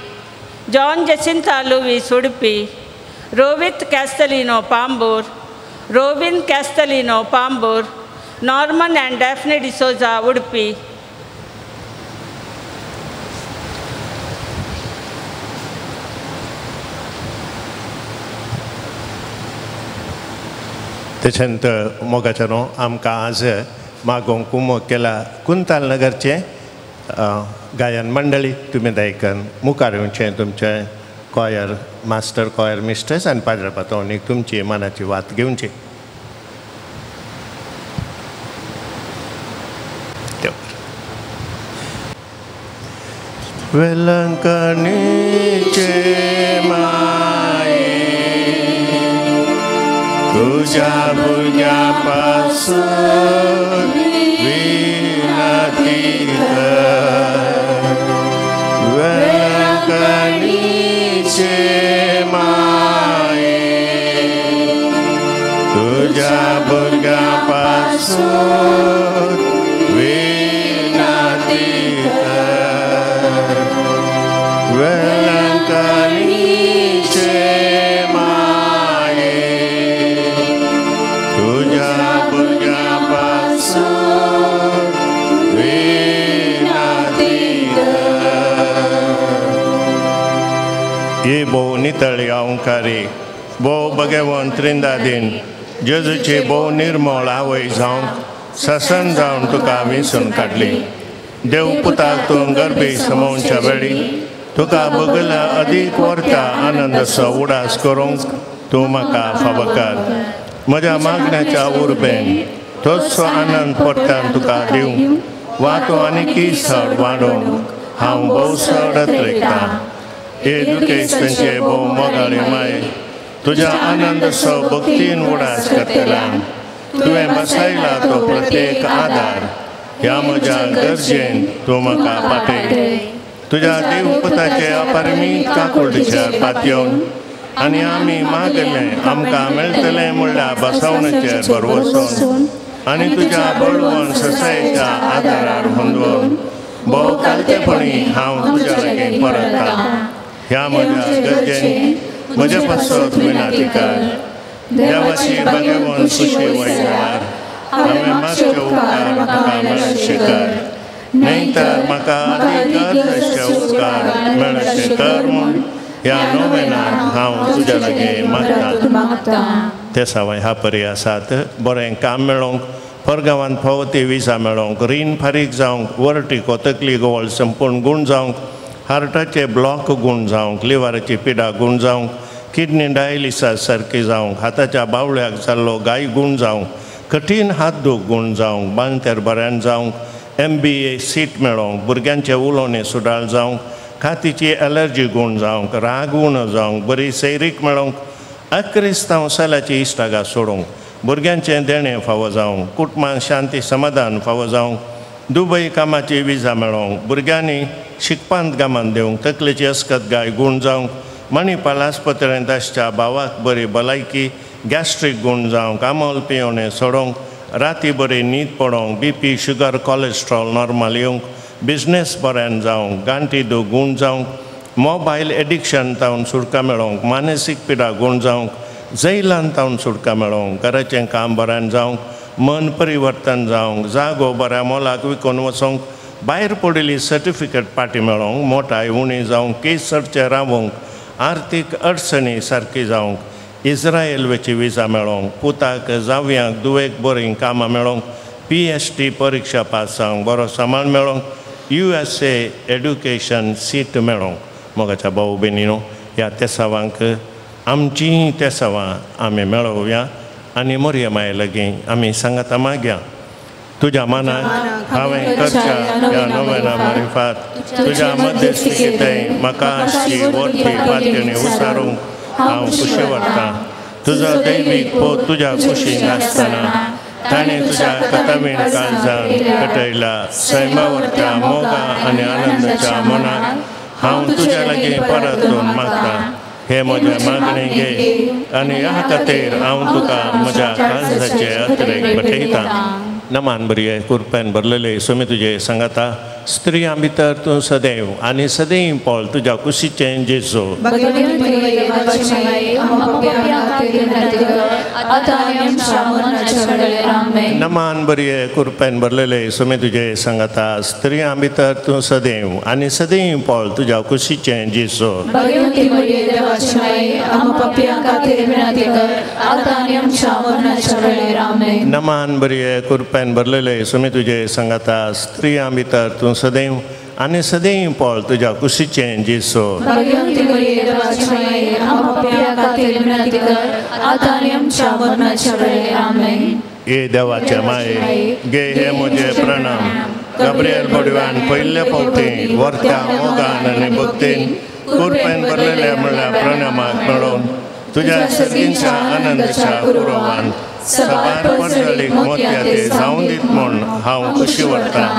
John Jacinta Louis Udupi, Rohit Castellino Pambur, Robin Castellino Pambur, Norman and Daphne D'Souza Udupi. तशेंच मोगाच्या न्हू आमकां आज मागोवंक उमो केला कुंताल नगरचें गायन मंडळी. तुमी दायकन मुखार येवचें तुमचें कॉयर मास्टर कॉयर मिस्ट्रेस आनी पाद्रे पातोवणीक तुमची मनाची वात घेवची. वेलंकणीचे माये तुझ्या भुरग्यापासून विनती कर. वेलंकणीचे माये तुझ्या भुरग्यापासून विनती कर. वेलंकणीचे माये तुझ्या भुरग्यापासून विनती कर. ही भोव नितळ ओंकारी भोव भगवंत त्रिंदादीन जेजूची भोव निर्मळ आवय जावंक ससन जावन तुका विसून काडली. देव पुताक तूं गर्भी समोवच्या वेळी तुका बगला अदीक व्हरता आनंदाचो उडास करूंक तूं म्हाका फावो कर. म्हज्या मागण्याच्या उर्बेन तोचो आनंद परत्यान तुका दिवंक वा तूं आनीकय चड वाडोवंक हांव भोव चड अत्रेकतां. हे दुखेस्तांचे भोव मोगाळी माय, तुज्या आनंदाचो भक्तीन उडास करतल्यान तुवें बसयला तो प्रत्येक आदार ह्या म्हज्या गरजेन तूं म्हाका पाटय. तुज्या देवपुताचे अपरिमीत काकुळटीचेर पातयेवन आनी आमी मागलें आमकां मेळटलें म्हणल्यार बसवणेचेर भरवसून आनी तुज्या बळवंत ससायेच्या आदारार होंदवून भोव कालतेपणी हांव तुज्या लागीं परतता. ह्या म्हज्या गरजेन म्हजे पासत विनाती कर. देवाची भगवंत खुशी वयल्यार हांवें मागचे उपकार म्हाका मेळचे कर, न्हय तर म्हाका अदीक गरजेचे उपकार मेळचे कर म्हूण ह्या नोवेनाक हांव तुज्या लागीं मागतां. ते सवाय ह्या परी आसात बरें काम मेळोवंक, परगांवांत फावो ती विजा मेळोवंक, रीण फारीक जावंक, वर्टिको तकली गोवळ संपूर्ण गूण जावंक, हार्टाचे ब्लॉक गूण जावंक, लिवराची पिडा गूण जावंक, किडनी डायलिसास सारकी जावंक, हाताच्या बावळ्याक जाल्लो गाय गूण जावंक, कठीण हात दूख गूण जावंक, बांतेर बऱ्यान जावंक, MBA seat मेळोवंक, भुरग्यांचें उलोवणें सुदार जावंक, कातीची एलर्जी गूण जावंक, राग उणो जावंक, बरी सैरीक मेळोवंक, अक्रिस्तांव सालाची इश्टागां सोडूंक, भुरग्यांचें देणें फावो जावंक, कुटुंबांत शांती समाधान फावो जावंक, दुबय कामाची विजा मेळोवंक, भुरग्यांनी शिकपांत गामान दिवंक, तकलेची अस्कत गाय गूण जावंक, मणिपाल आस्पत्रेंत आसच्या भावाक बरी भलायकी, गॅस्ट्रीक गूण जावंक, आमोल पियोवणें सोडोवंक, राती बरी न्हीद पडोवंक, BP sugar cholesterol normal येवंक, बिजनेस बऱ्यान जावंक, गांठी दूख गूण जावंक, मोबायल एडिक्शन तावन सुटका मेळोवंक, मानसीक पिडा गूण जावंक, जैलान तावन सुटका मेळोवंक, घराचें काम बऱ्यान जावंक, मन परिवर्तन जावंक, जागो बऱ्या मोलाक विकून वचोंक, भायर पडिल्ली सर्टिफिकेट पाटी मेळोवंक, मोटाय उणी जावंक, केस चडचें रावोंक, आर्थीक अडचणी सारकी जावंक, इस्रायल वेची विजा मेळोवंक, पुताक जावयांक दुवेक बरीं कामां मेळोवंक, PhD परिक्षा पास जावंक, बरो सामान मेळोवंक, USA education seat मेळोवंक. मोगाच्या भाऊ भयणीनो, ह्या तेसावांक आमचीं तेसावां आमी मेळोवया आनी मोरये माये लागीं आमी सांगाता मागया. तुज्या मनाक हांवें करच्या ह्या नोवेना मारिफात तुज्या मध्यस्थिकेंतय म्हाका आसची वरती पातयेणी उसारूंक हांव खुशी व्हरतां. तुजो दैवीक पोत तुज्या कुशीन आसतना ताणें तुज्या कथावीण काळजान कटयला सैमावरच्या मोगा आनी आनंदाच्या मनाक हांव तुज्या लागीं परतून मागतां. हे म्हज्या मागणें घे आनी ह्या खातीर हांव तुका म्हज्या काळजाचे अत्रेक भेटयतां. नमान बरी कुरपेन भरलेले सुमी तुजे सांगाता, स्त्रियां भितर तूं सदैव आनी सदैव पळ तुज्या कुशीचें जेजू. नमान बरी कुरपेन भरलेले सुमी तुजे सांगाता, स्त्रियां भितर तूं सदैव आनी सदैव पळ तुज्या कुशीचें जेजू. नमान बरी कुरपेन भरलेले सुमी तुजे सांगाता, स्त्रियां भितर तूं सदैव आनी सदैव पळ तुज्या कुशीचें जेजू. हे देवाचे माये गे हे म्हजे प्रणाम. गब्रियल बडव्यान पयले फावटी व्हरत्या मोगान आनी भक्तीन कुरपेन भरलेल्या म्हणल्यार प्रणामाक मेळोवन तुज्या सर्गींच्या आनंदाच्या पुरवान सबार परजळीक मोतया ते जावन दीत म्हूण हांव खुशी व्हरतां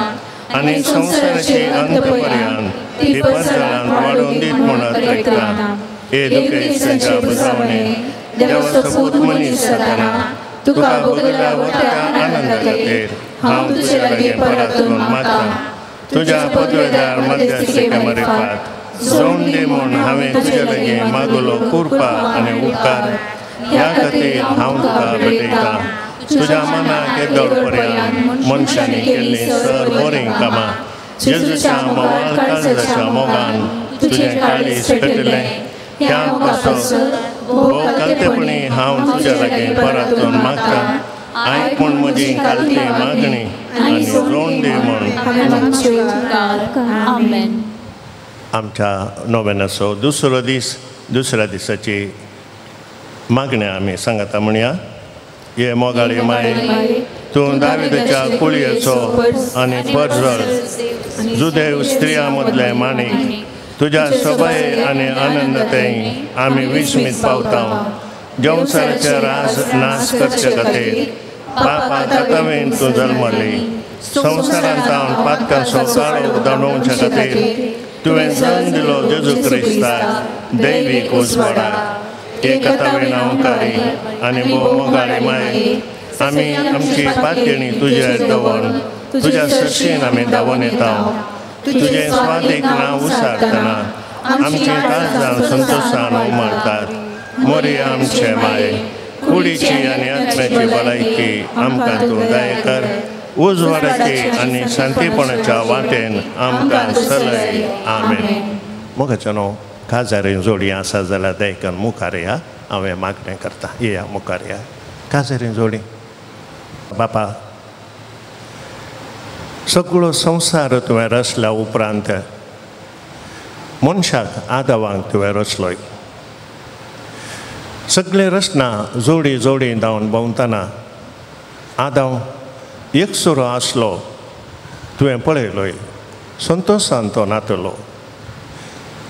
आनी संवसाराची अंत पर्यंत ती परजळांत वाडोवन दीत म्हूण अत्रेकतां. हे दुखेस्तांच्या बजावणे देवाचो पूत मनीस जातना तुका बगल्या वरत्या आनंदा खातीर हांव तुजे लागीं परतून मागतां. तुज्या पदवेदार मध्यस्थिके मारिफात जोन दी म्हूण हांवें तुजे लागीं मागलो कृपा आनी उपकार ह्या खातीर हांव तुका भेटयतां. तुज्या मनाक येदोळ पर्यंत मनशांनी केल्लीं सर बरीं कामां जेजूच्या मोवाळ काळजाच्या मोगान तुजें काळीज पेटलें ह्या पासून भोव कालतेपणी हांव तुज्या लागीं परतून मागता. आयक म्हूण म्हजी कालती मागणी आनी जोड दी म्हूण. आमच्या नोवेनाचो दुसरो दीस, दुसऱ्या दिसाची मागण्या आमी सांगता म्हणया. ये मोगाळी माय, तूं दाविदाच्या कुळयेचो आनी परजळ जुदेव स्त्रियां मदलें माणीक, तुज्या सोबाये आनी आनंदताय आमी विस्मीत पावता. जंवसाराचे रास नाश करचे खातीर पापा तातवेन तूं जल्मली. संवसारांत हांव पातकांचो काळोख दांडोवचे खातीर तुवें जल्म दिलो जेजू क्रिस्ताक दैवीक उजवाडाक. एक नांवकारी आनी भोव मोगाळी माय, आमी आमची पातयेणी तुजेर दवरून तुज्या सरशीन आमी धांवून येता. तुजें स्वादीक नांव उसारतना आमची काळजां संतोशान उमळतात. मोरी आमचे माय, कुडीची आनी आत्म्याची भलायकी आमकां तूं दाय कर. उजवाडाची आनी शांतीपणाच्या वाटेन आमकां चलय. आमेन. मोगाचें न्हू काजारी जोडी आसा जाल्यार देखून मुखार या. हांवें मागणें करता, येया मुखार या काजारी जोडी. बापा, सगळो संवसार तुवें रचल्या उपरांत मनशाक आदावांक तुवें रचलोय. सगळे रचना जोडी जोडी धांवन भोंवतना आदाव एकसुरो आसलो तुवें पळयलोय. संतोशान तो नातलो.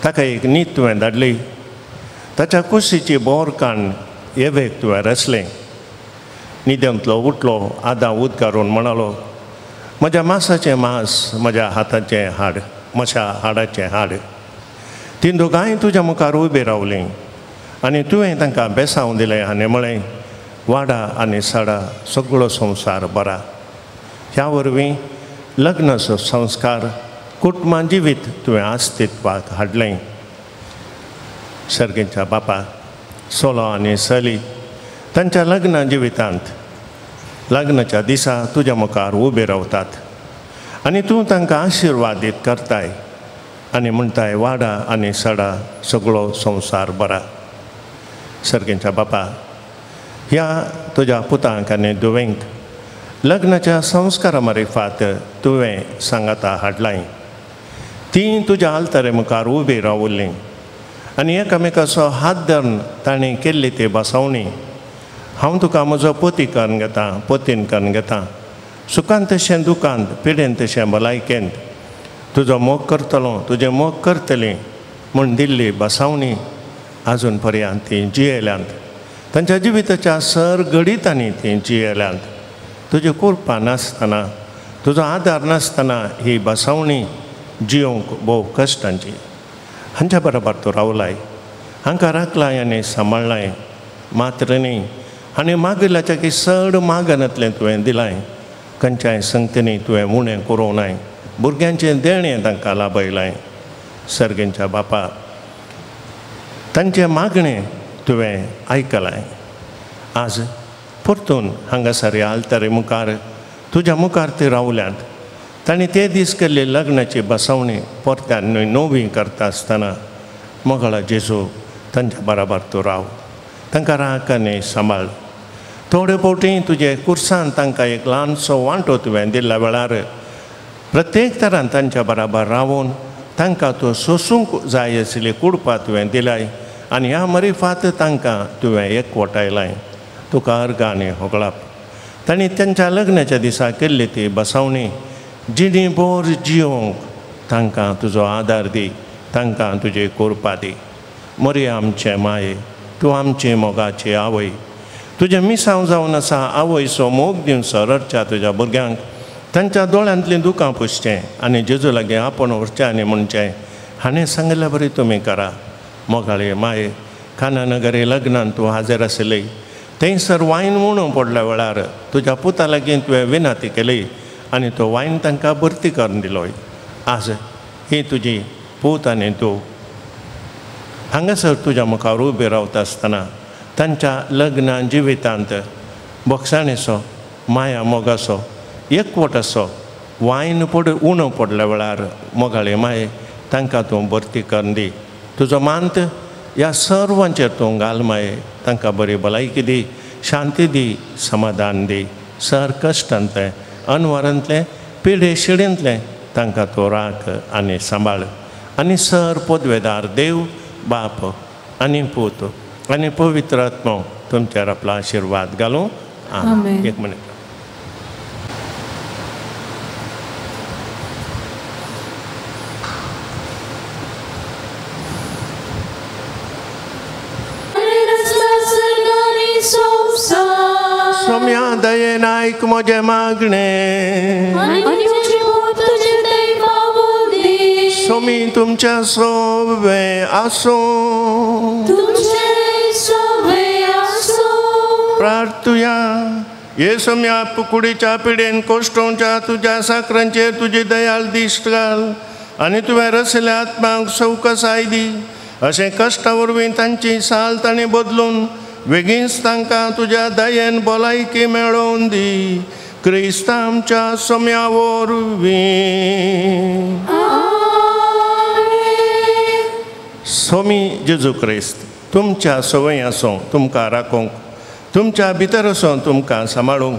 ताका एक न्हीद तुवें धाडली. ताच्या कुशीची बोर काण एवेक तुवें रचलें. न्हिदेंतलो उठलो आदाव उदकारून म्हणालो, म्हज्या मासाचें मांस म्हज्या हाताचें हाड, म्हज्या हाडाचें हाड. तीं दोगांय तुज्या मुखार उबीं रावलीं आनी तुवें तांकां बेसांव दिलें आनी म्हळें, वाडा आनी साडा सगळो संवसार बरा. ह्या वरवीं लग्नाचो संस्कार कुटुंबा जिवीत तुवें अस्तित्वाक हाडलें. सर्गेच्या बापा, सोलो आनी सली तांच्या लग्न जिवितांत लग्नाच्या दिसा तुज्या मुखार उबे रावतात आनी तूं तांकां आशिर्वादीत करताय आनी म्हणटाय, वाडा आनी सडा सगळो संवसार बरा. सर्गेच्या बापा, ह्या तुज्या पुतांक आनी धुवेंक लग्नाच्या संस्कारा मारिफात तुवें सांगाता हाडलाय. तीं तुज्या आल्तारे मुखार उबी रावल्लीं आनी एकामेकाचो हात धरून ताणें केल्ली ती बसवणी. हांव तुका म्हजो पोती करून घेता, पोतीन करून घेता. सुखान तशें दुखांत, पिडेन तशें भलायकेंत तुजो मोग करतलो, तुजें मोग करतली म्हूण दिल्ली बसवणी आजून पर्यंत तीं जियेल्यांत. तांच्या जिविताच्या सर घडितांनी तीं जियेल्यांत. तुजी कृपा नासतना, तुजो आदार नासतना ही बसवणी जियोंक भोव कश्टांची. हांच्या बरोबर तूं रावलाय, हांकां राखलाय आनी सांबाळ्ळाय. मात्र न्ही, आनी मागिल्ल्याच्या की चड मागनातलें तुवें दिलाय. खंयच्याय संगतींनी तुवें उणें करूंक नाय. भुरग्यांचें देणें तांकां लाभयलाय. सर्गेंच्या बापा, तांचें मागणें तुवें आयकलाय. आज परतून हांगासर ह्या आल्तारे मुखार तुज्या मुखार ती रावल्यांत. तांणी ते दीस केल्ली लग्नाची बसवणी परत्यान नवी करता आसतना मोगाळा जेजू तांच्या बराबर तूं राव. तांकां राख आनी सांबाळ. थोडे फावटी तुजे कुर्सान तांकां एक ल्हानसो वांटो तुवें दिल्ल्या वेळार प्रत्येक तरान तांच्या बराबर रावून तांकां तूं सोसूंक जाय आशिल्ली कुडपा तुवें दिलाय आनी ह्या मरिफात तांकां तुवें एकवटायलाय. तुका अर्गां आनी होगळाप. तांणी तांच्या लग्नाच्या दिसा केल्ली ती बसवणी जिणी बोर जियोंक तांकां तुजो आदार दी, तांकां तुजी कृपा दी. मोरया आमचे माये, तूं आमची मोगाची आवय. तुजें मिसांव जावन आसा आवयचो मोग दिवन सरडच्या तुज्या भुरग्यांक तांच्या दोळ्यांतलीं दुकां पुसचें आनी जेजू लागीं आपोवन व्हरचें आनी म्हणचें, हाणें सांगिल्ल्या बरी तुमी करा. मोगाळे माये, कानानगरी लग्नान तूं हाजीर आशिल्ली. थंयसर वायन उणो पडल्या वेळार तुज्या पुता लागीं तुवें विनंती केली आनी तो वायन तांकां भरती करून दिलोय. आज ही तुजी पूत आनी तूं हांगासर तुज्या मुखार उबी रावता आसतना तांच्या लग्न जिवितांत बोगसाणेचो, माया मोगाचो, एकवटाचो वायन पड उणो पडल्या वेळार मोगाळे माये तांकां तूं भरती करून दी. तुजो मांत ह्या सर्वांचेर तूं घाल माये, तांकां बरी भलायकी दी, शांती दी, समाधान दी. सर कश्टांतलें, अनवरांतलें, पिडे शिडेंतलें तांकां तूं राख आनी सांबाळ. आनी सर पदवेदार देव बाप आनी पूत आनी पवित्र आत्मो तुमचेर आपलो आशिर्वाद घालूं. आमेन. एक मिनीट. सोम्या दयेन आयक म्हजें मागणें, सोमी तुमच्या सोवे आसूं. प्रार्थुया. हे सोम्या कुडीच्या पिडेन कोश्टोवच्या तुज्या साकरांचेर तुजी दयाल दिश्ट घाल आनी तुवें रसल्या आत्माक सवकसाय दी. अशें कश्टा वरवीं तांची साल तांणी बदलून वेगींच तांकां तुज्या दयेन भलायकी मेळोवन दी. क्रिस्ता आमच्या सोम्या वरवीं. सोमी जेजू क्रिस्त तुमच्या संवय आसूं, तुमकां राखूंक, तुमच्या भितर आसूं तुमकां सांबाळूंक,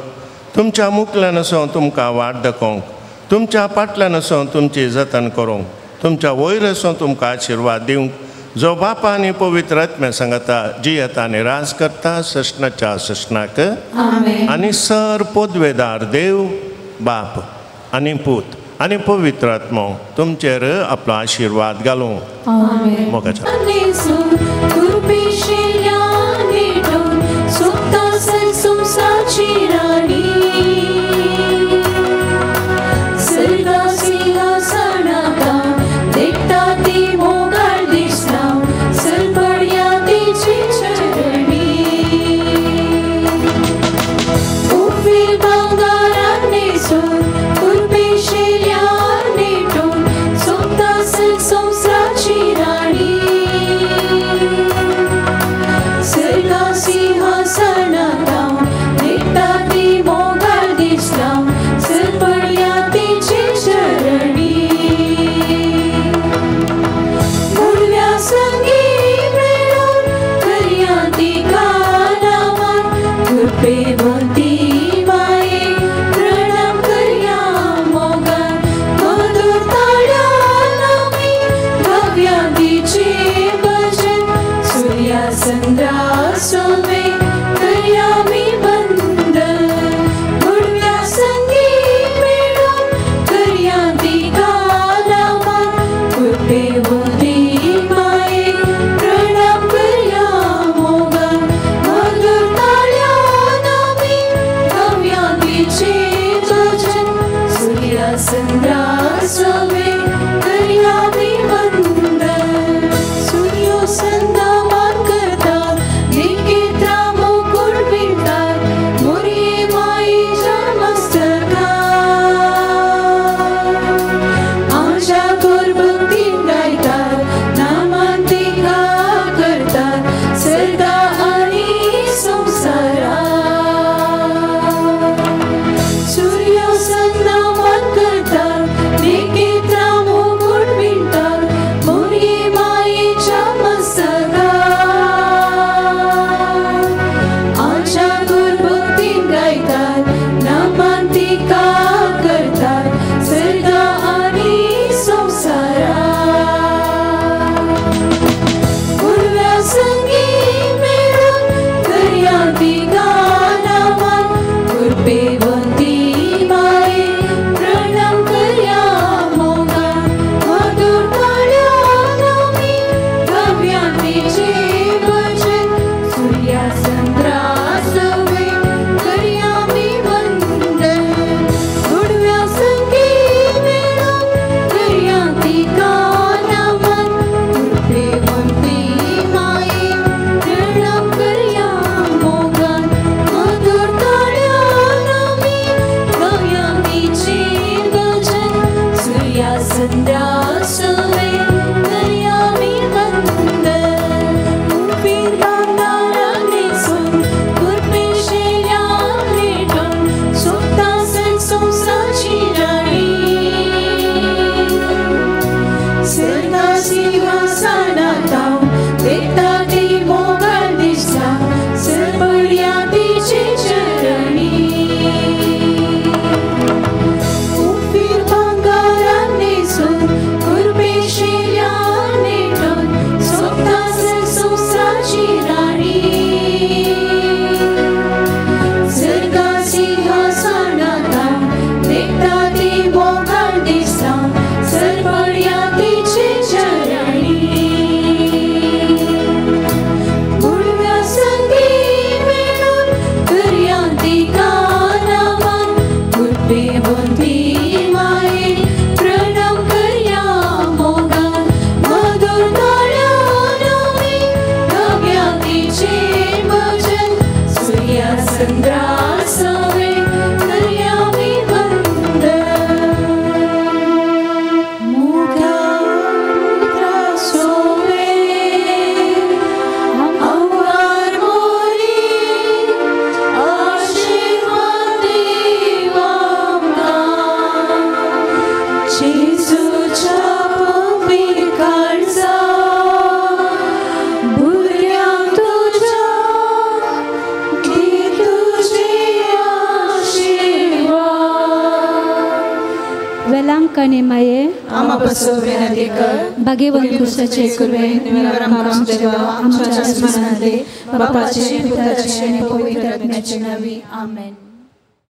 तुमच्या मुखल्यान आसूं तुमकां वाट दाखोवंक, तुमच्या फाटल्यान आसूं तुमची जतन करूंक, तुमच्या वयर आसूं तुमकां आशिर्वाद दिवंक, जो बापा आनी पवित्र आत्म्या सांगता जियेता आनी राज करता सृष्णाच्या सृष्णाक. आनी सर पदवेदार देव बाप आनी पूत आनी पवित्र आत्मो तुमचेर आपलो आशिर्वाद घालूं. मोगाच्या संद्रासवे करयामि वंदन. वेलंकणी माये आमा पासून विनंती कर. भाग्यवंत क्रिस्ताचे कृपेन आमच्या देवा आमच्या स्मरणांतले बापाचे पुताचे आनी पवित्र आत्म्याचे नांवी आमेन.